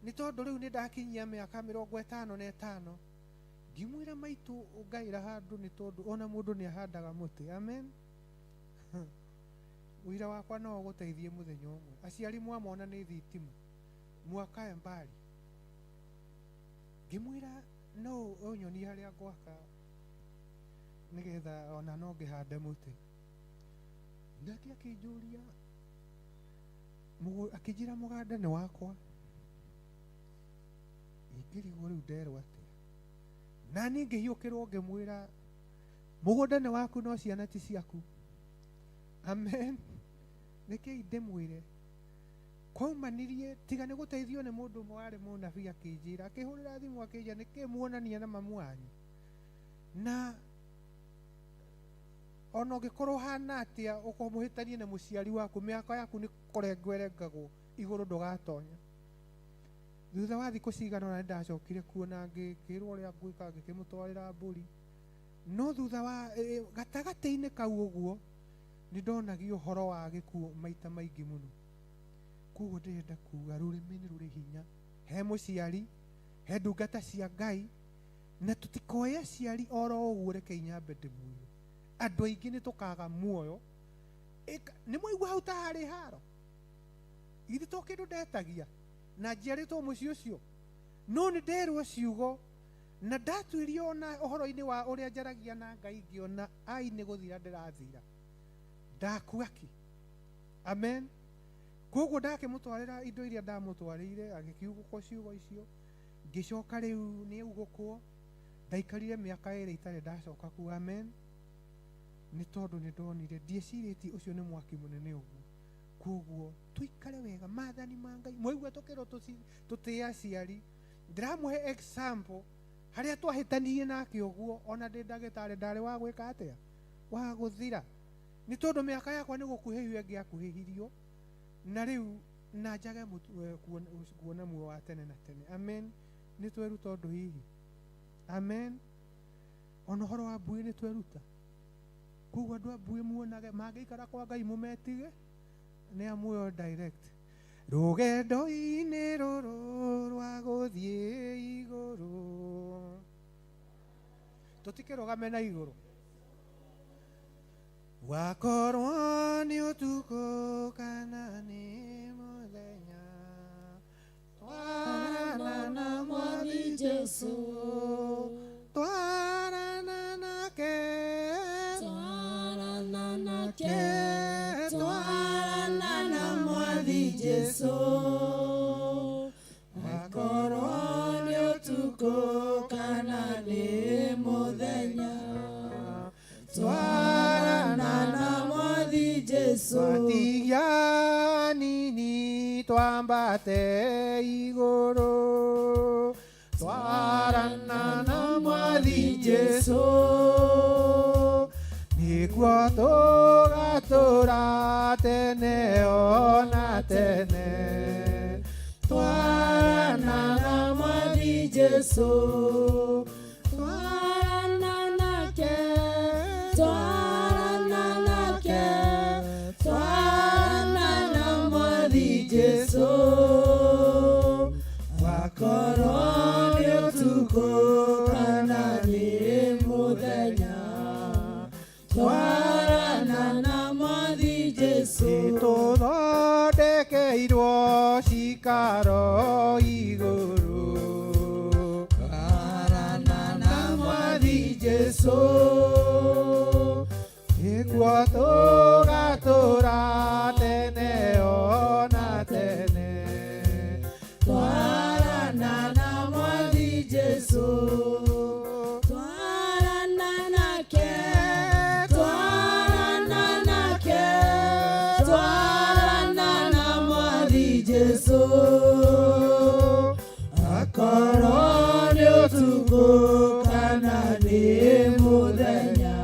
nĩ tondũ rĩu nĩ ndakinyia mĩaka 55, ngĩmwĩra maitũ ũngaĩra handũ, nĩ tondũ ona mũndũ nĩ ahandaga mũtĩ. Amen. Ũira wakwa no ũgũteithie mũthenya ũmwe. Aciari mwamona nĩ thitima, mwakae mbali. Ngĩmwĩra no ũnyonie harĩa ngwaka nĩgetha ona no ngĩhande mũtĩ. Nake akĩnjũria, akĩnjĩra mũganda nĩ wakwa. Ingĩrigwo rĩu nderwo atĩa. Na niĩ ngĩhiũkĩrwo ngĩmwĩra mũgũnda nĩ waku no ciana ti ciaku. Amen. Rekei ndĩmwĩre, kwaumanirie tiga nĩ gũteithio nĩ mũndũ ũmwe warĩ mũnabii, akĩnjĩra, akĩhũrĩra thimũ akĩnjĩra nĩkĩ muonania na mamu wanyu. Na o Ona ũngĩkorwo ũhana atĩa ũkũmũhĩtanie na mũciari waku, mĩaka yaku nĩ kũrengwo ĩrengagwo igũrũ ndũgatonya. Thutha wa thikũ cigana ũna nĩndacokire kuona ngĩkĩrwo ũrĩa ngwĩka, ngĩkĩmũtwarĩra mbũri. No thutha wa gatagatĩ-inĩ kau ũguo nĩndonagio ũhoro wa gĩkuũ maita maingĩ mũno. Koguo ndĩrenda kuga rũrĩmĩ nĩ rũrĩ hinya he mũciari, he ndungata cia Ngai, na tũtikoe aciari oro ũguo. Reke inyambe ndĩmwĩre, andũ aingĩ nĩ tũkaga muoyo. Nĩ mwaigua hau ta harĩ haro, githĩ to kĩndũ ndetagia na njiarĩtwo mũciĩ ũcio, no nĩ nderwo ciugo na ndatuĩrio ona ũhoro-inĩ wa ũrĩa njaragia na Ngai, ngĩona ai nĩ gũthira ndĩrathira, ndakua ki. Amen. Koguo ndakĩmũtwarĩra indo iria ndamũtwarĩire, agĩkiugũkwo ciugo icio, ngĩcoka rĩu nĩ augũkwo. Ndaikarire mĩaka 2 itarĩ ndacoka kuo. Amen. Nĩ tondũ nĩ ndonire ndiecirĩtie ũcio nĩ mwaki mũnene ũguo. Koguo tũikare wega maathani ma Ngai. Mwaigua tũkĩrwo tũtĩe aciari, ndĩramũhe example harĩa twahĩtanirie nake ũguo, ona ndĩ ndagĩtarĩ ndarĩ wa gwĩka atĩa, wa gũthira, nĩ tondũ mĩaka yakwa nĩ gũkuhĩhio ĩngĩakuhĩhirio, na rĩu na njage kuona muoyo wa tene na tene. Amen. Nĩ tweruta ũndũ hihi. Amen. Ona ũhoro wa mbuĩ nĩ tweruta. Koguo andũ a mbuĩ muonage mangĩikara kwa Ngai mũmetige nĩ a muoyo direct. Rũgendo-inĩ rũrũ rwa gũthiĩ igũrũ, tũtikĩrũgame na igũrũ, wakorwo nĩ ũtukũ kana nĩ mũthenya, twarana na Mwathi Jesũ, twarana nake, twarana nake, twarana na Mwathi Jesũ, wakorwo nĩ ũtukũ kana nĩ mũthenya, twarana na Mwathi Jesũ, twatigia nini twambate igũrũ, twarana na Mwathi Jesũ, nĩguo tũgatũra tene ona tene, twarana na Mwathi Jesũ, twarana nake, twarana nake, twarana na Mwathi Jesũ, wakorwo nĩ ũtukũ kana nĩ mũthenya, twarana na Mwathi Jesũ, tũthondekeirwo cikaro igũrũ, twarana na Mwathi Jesũ, nĩguo tũgatũra tene ona tene, twarana na Mwathi Jesũ, twarana nake, twarana nake, twarana na Mwathi Jesũ, akorwo nĩ ũtukũ kana nĩ mũthenya,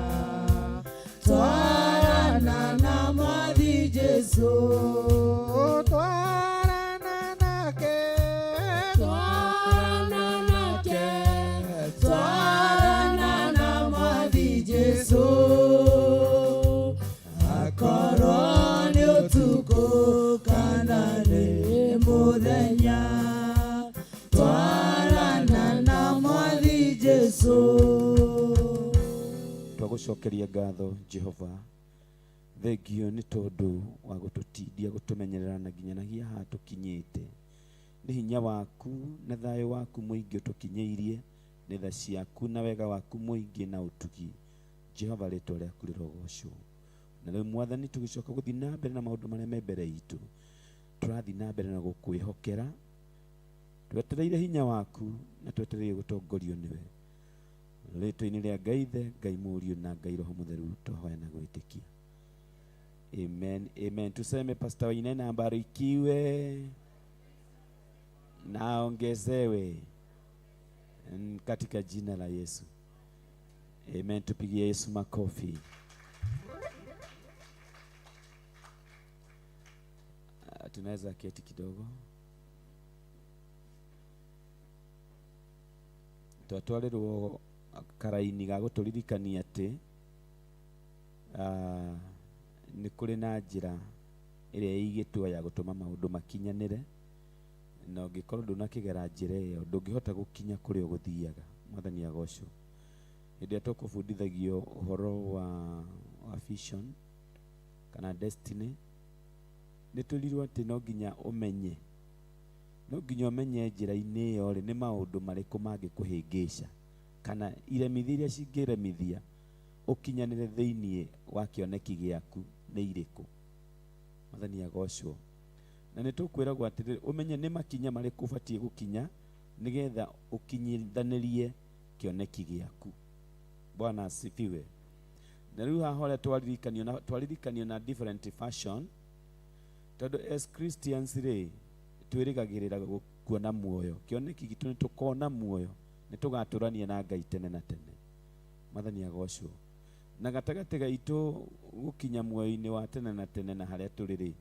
twarana na Mwathi Jesũ, twarana nake, twarana nake, twarana na Mwathi Jesũ, akorwo nĩ ũtukũ kana nĩ mũthenya, twarana na Mwathi Jesũ. Twagũcokeria ngatho Jehova, thengio nĩ tondũ wa gũtũtindia gũtũmenyerera na nginyanagia haha tũkinyĩte. Nĩ hinya waku na thayũ waku mũingĩ ũtũkinyĩirie, nĩ tha ciaku na wega waku mũingĩ na ũtugi. Jehova, rĩtwa rĩaku rĩrogocwo. Na rĩu Mwathani, tũgĩcoka gũthiĩ na mbere na maũndũ marĩa me mbere itũ, tũrathiĩ na mbere na gũkwĩhokera, twetereire hinya waku na twetereire gũtongorio nĩwe. Rĩtwa-inĩ rĩa Ngai Ithe, Ngai Mũriũ na Ngai Roho Mũtheru, twahoya na gwĩtĩkia. Amen, amen. Tuseme Pastor Wainaina abarikiwe na aongezewe katika jina la Yesu. Amen. Tupigie Yesu makofi. Tunaweza keti kidogo. Twatwarĩrwo karaini ga gũtũririkania atĩ nĩ kũrĩ na njĩra ĩrĩa ĩigĩtwo ya gũtũma maũndũ makinyanĩre, na ũngĩkorwo ndũnakĩgera njĩra ĩyo ndũngĩhota gũkinya kũrĩa ũgũthiaga. Mwathani agocwo. Hĩndĩ ĩrĩa tũkũbundithagio ũhoro wa vision kana destiny, nĩ twĩrirwo atĩ no nginya ũmenye, no nginya ũmenye njĩra-inĩ ĩyo rĩ, nĩ maũndũ marĩkũ mangĩkũhĩngĩca kana iremithia iria cingĩremithia ũkinyanĩre thĩiniĩ wa kĩoneki gĩaku nĩ irĩkũ. Mwathani agocwo. Na nĩ tũkwĩragwo atĩrĩrĩ, ũmenye nĩ makinya marĩkũ ũbatiĩ gũkinya nĩgetha ũkinyithanĩrie kĩoneki gĩaku. Bwana asifiwe. Na rĩu haha ũrĩa twaririkanio na different fashion, tondũ as Christians rĩ, twĩrĩgagĩrĩra kuona muoyo. Kĩoneki gitũ nĩ tũkona muoyo, nĩ tũgatũrania na Ngai tene na tene. Mwathani agocwo. Na gatagatĩ gaitũ gũkinya muoyo-inĩ wa tene na tene na harĩa tũrĩ rĩ,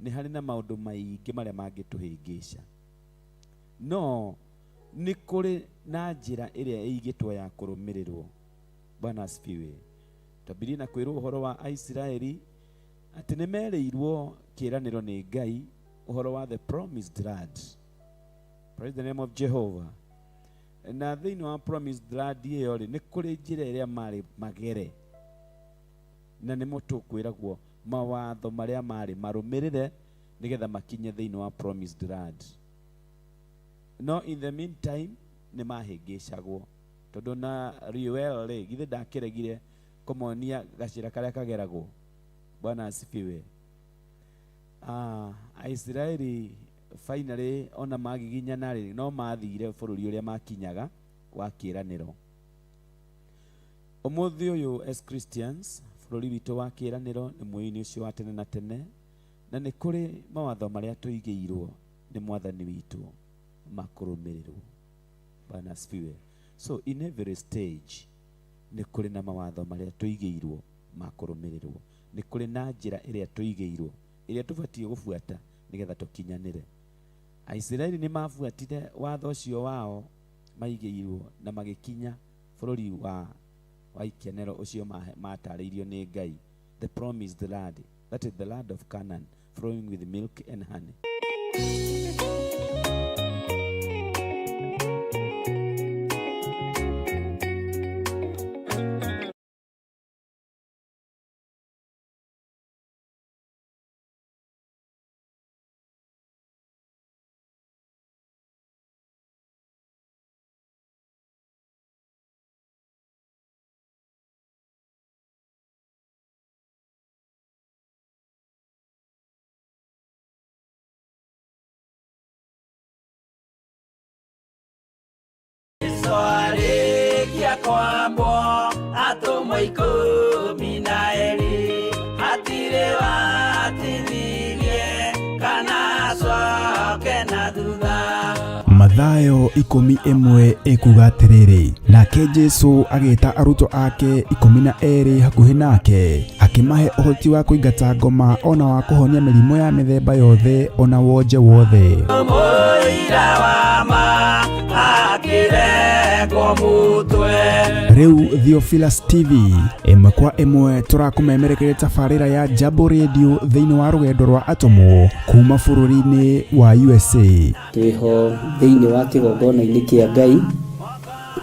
nĩ harĩ na maũndũ maingĩ marĩa mangĩtũhĩngĩca. No nĩ kũrĩ na njĩra ĩrĩa ĩigĩtwo ya kũrũmĩrĩrwo. Bwana asifiwe. Twambirie na kwĩrwo ũhoro wa Aisiraeli atĩ nĩ merĩirwo kĩĩranĩro nĩ Ngai ũhoro wa the promised land. Praise the name of Jehovah. Na thĩinĩ wa promised land ĩyo rĩ, nĩ kũrĩ njĩra ĩrĩa marĩ magere, na nĩmo tũkwĩragwo mawatho marĩa marĩ marũmĩrĩre nĩgetha makinye thĩinĩ wa promised land. No in the meantime nĩ mahĩngĩcagwo, tondũ na Reuel rĩ, githĩ ndakĩregire kũmonia gacĩra karĩa kageragwo. Bwana asifiwe. Aisiraeli finally ona magiginyana rĩ, no mathire bũrũri ũrĩa makinyaga wa kĩĩranĩro. Ũmũthĩ ũyũ as Christians, bũrũri witũ wa kĩĩranĩro nĩ muoyo-inĩ ũcio wa tene na tene, na nĩ kũrĩ mawatho marĩa tũigĩirwo nĩ Mwathani witũ makũrũmĩrĩrwo. Bwana asifiwe. So in every stage nĩ kũrĩ na mawatho marĩa tũigĩirwo makũrũmĩrĩrwo, nĩ kũrĩ na njĩra ĩrĩa tũigĩirwo ĩrĩa tũbatiĩ gũbuata nĩgetha tũkinyanĩre. Aisiraeli nĩ mabuatire watho ũcio wao maigĩirwo na magĩkinya bũrũri wa ikenero ũcio matarĩirio nĩ Ngai, the promised land, that is the land of Canaan flowing with milk and honey. Swarĩkia kwambwo atũmwo 12, hatirĩ watithirie kana acoke na thutha. Mathayo 11 ĩkuga atĩrĩrĩ, nake Jesũ agĩta arutwo ake 12 hakuhĩ nake, akĩmahe ũhoti wa kũingata ngoma ona wa kũhonia mĩrimũ ya mĩthemba yothe ona wonje wothe. Mũira wa ma akĩrengwo mũtwe. Rĩu Theophilus TV ĩmwe kwa ĩmwe tũrakũmemerekeria tabarĩra ya Jambo Radio thĩinĩ wa rũgendo rwa atũmwo kuma bũrũri-inĩ wa USA. Twĩho thĩinĩ wa kĩgongona-inĩ kĩa Ngai,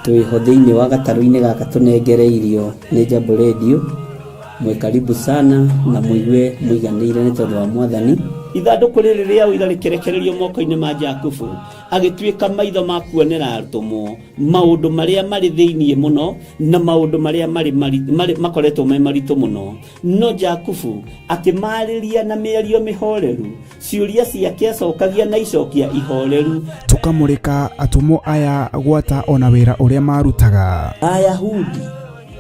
twĩho thĩinĩ wa gatarũ-inĩ gaka tũnengereirio nĩ Jambo Radio. Mwĩ karibu sana na mũigue mũiganĩire nĩ tondũ wa Mwathani. Ithandũkũ rĩrĩ rĩa ũira rĩkĩrekererio moko-inĩ ma Jakubu, agĩtuĩka maitho ma kuonera atũmwo maũndũ marĩa marĩ thĩiniĩ mũno na maũndũ marĩa marĩ makoretwo me maritũ mũno. No Jakubu akĩmarĩria na mĩario mĩhoreru, ciũria ciake acokagia na icokia ihoreru. Tũkamũrĩka atũmwo aya gwata ona wĩra ũrĩa marutaga. Ayahudi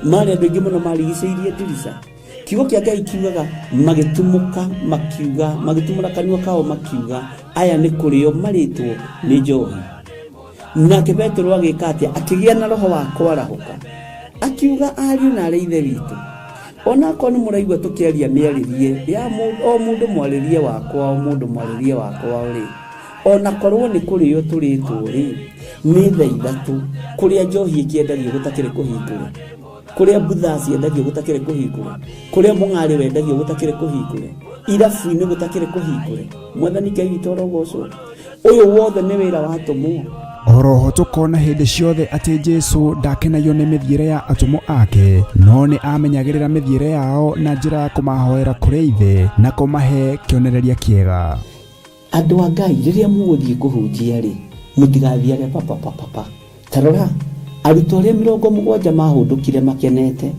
marĩ andũ aingĩ mũno marigicĩirie ndirica. Kiugo kĩa Ngai kiugaga magĩtumũka makiuga, magĩtumũra kanua kao makiuga, aya nĩ kũrĩo marĩtwo nĩ njohi. Nake Petero agĩka atĩa? Akĩgĩa na roho wa kwarahũka, akiuga ariũ na arĩ ithe witũ, Onakorwo nĩ mũraigua tũkĩaria mĩarĩrie ya o mũndũ mwarĩrie wakwa, o mũndũ mwarĩrie wakwa rĩ, ona korwo nĩ kũrĩo tũrĩtwo rĩ, nĩ thaa 3 kũrĩa njohi ĩkĩendagio gũtakĩrĩ kũhingũre, kũrĩa mbutha ciendagio gũtakĩrĩ kũhingũre, kũrĩa mũng'arĩ wendagio gũtakĩrĩ kũhingũre, irabu-inĩ gũtakĩrĩ kũhingũre. Mwathani Ngai witũ arogocwo. Ũyũ wothe nĩ wĩra wa atũmwo. Oroho tũkona hĩndĩ ciothe atĩ Jesu ndakenagio nĩ mĩthiĩre ya atũmwo ake, no nĩ amenyagĩrĩra mĩthiĩre yao na njĩra ya kũmahoera kũrĩ Ithe na kũmahe kĩonereria kĩega. Andũ a Ngai, rĩrĩa mũgũthiĩ kũhunjia rĩ, mũtigathiage papapapapa. Ta rora, arutwo arĩa 70 maahũndũkire makenete,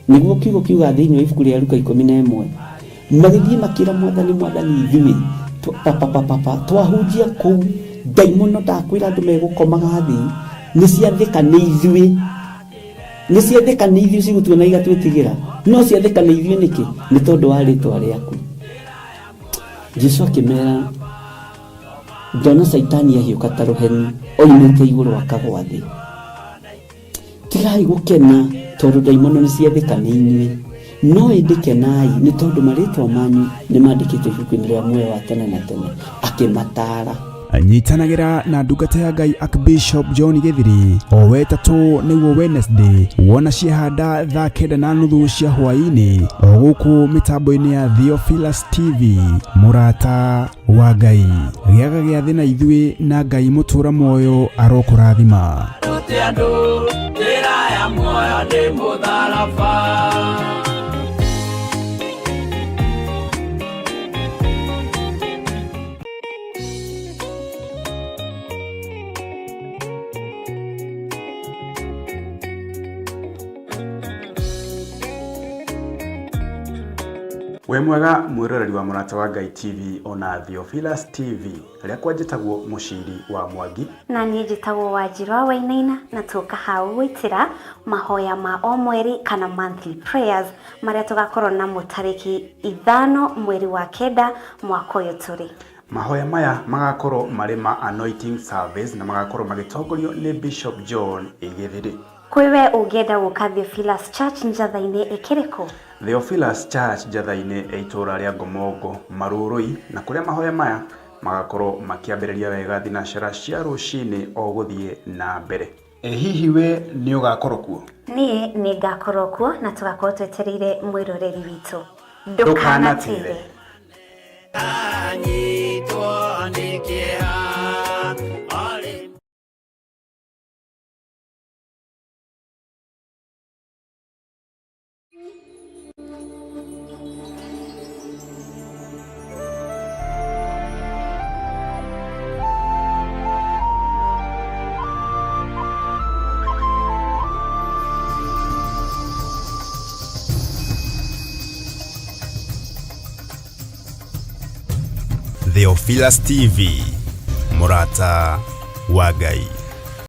nĩguo kiugo kiugaga thĩinĩ wa ibuku rĩa Luka 11, magĩthiĩ makĩra Mwathani, Mwathani, ithuĩ papapapapa twahunjia kũu, ndaimono ndakwĩra andũ megũkomaga thĩ, nĩ ciathĩka nĩ ithuĩ, nĩ ciathĩka nĩ ithuĩ cigũtuona igatwĩtigĩra, no ciathĩka nĩ ithuĩ nĩkĩ? Nĩ tondũ wa rĩtwa rĩaku. Jesu akĩmera, ndona Caitani ahiũka ta rũheni oimĩte igũrũ akagwa thĩ. Tigai gũkena tondũ ndaimono nĩ ciathĩka nĩ inyuĩ, no ĩndĩ kenai nĩ tondũ marĩtwa manyu nĩ mandĩkĩtwo ibuku-inĩ rĩa muoyo wa tene na tene. Akĩmataara. Nyitanagĩra na ndungata ya Ngai Archbishop John Gĩthiri o wetatũ nĩguo Wednesday, wona ciehanda thaa 9:30 cia hwaĩ-inĩ o gũkũ mĩtambo-inĩ ya Theophilus TV. Mũrata wa Ngai, gĩaga gĩathĩ na ithuĩ, na Ngai mũtũra muoyo arokũrathima. Rute andũ njĩra ya muoyo nĩ mũtharaba. Wĩ mwega mwĩroreri wa Mũrata wa Ngai TV ona Theophilus TV. Rĩakwa njĩtagwo Mũciri wa Mwangi. Na niĩ njĩtagwo Wanjiru wa Wainaina, na tũka hau gwĩtĩra mahoya ma o mweri kana monthly prayers marĩa tũgakorwo namo tarĩki 5 mweri wa 9 mwaka ũyũ tũrĩ. Mahoya maya magakorwo marĩ ma anointing service na magakorwo magĩtongorio nĩ Bishop John Gĩthiri. Kwĩ we ũngĩenda gũka Theophilus Church Njatha-inĩ ĩkĩrĩkũ? Theophilus Church Njatha-inĩ ya itũũra rĩa Ngomongo Marurui, na kũrĩa mahoya maya magakorwo makĩambĩrĩria wega thinacara cia rũcinĩ o gũthiĩ na mbere. Ĩ hihi we nĩ ũgakorwo kuo? Niĩ nĩ ngakorwo kuo na tũgakorwo twetereire mwĩroreri witũ. Ndũkanatĩre. Anyitwo nĩ kĩeha arĩ Theophilus TV, mũrata wa Ngai.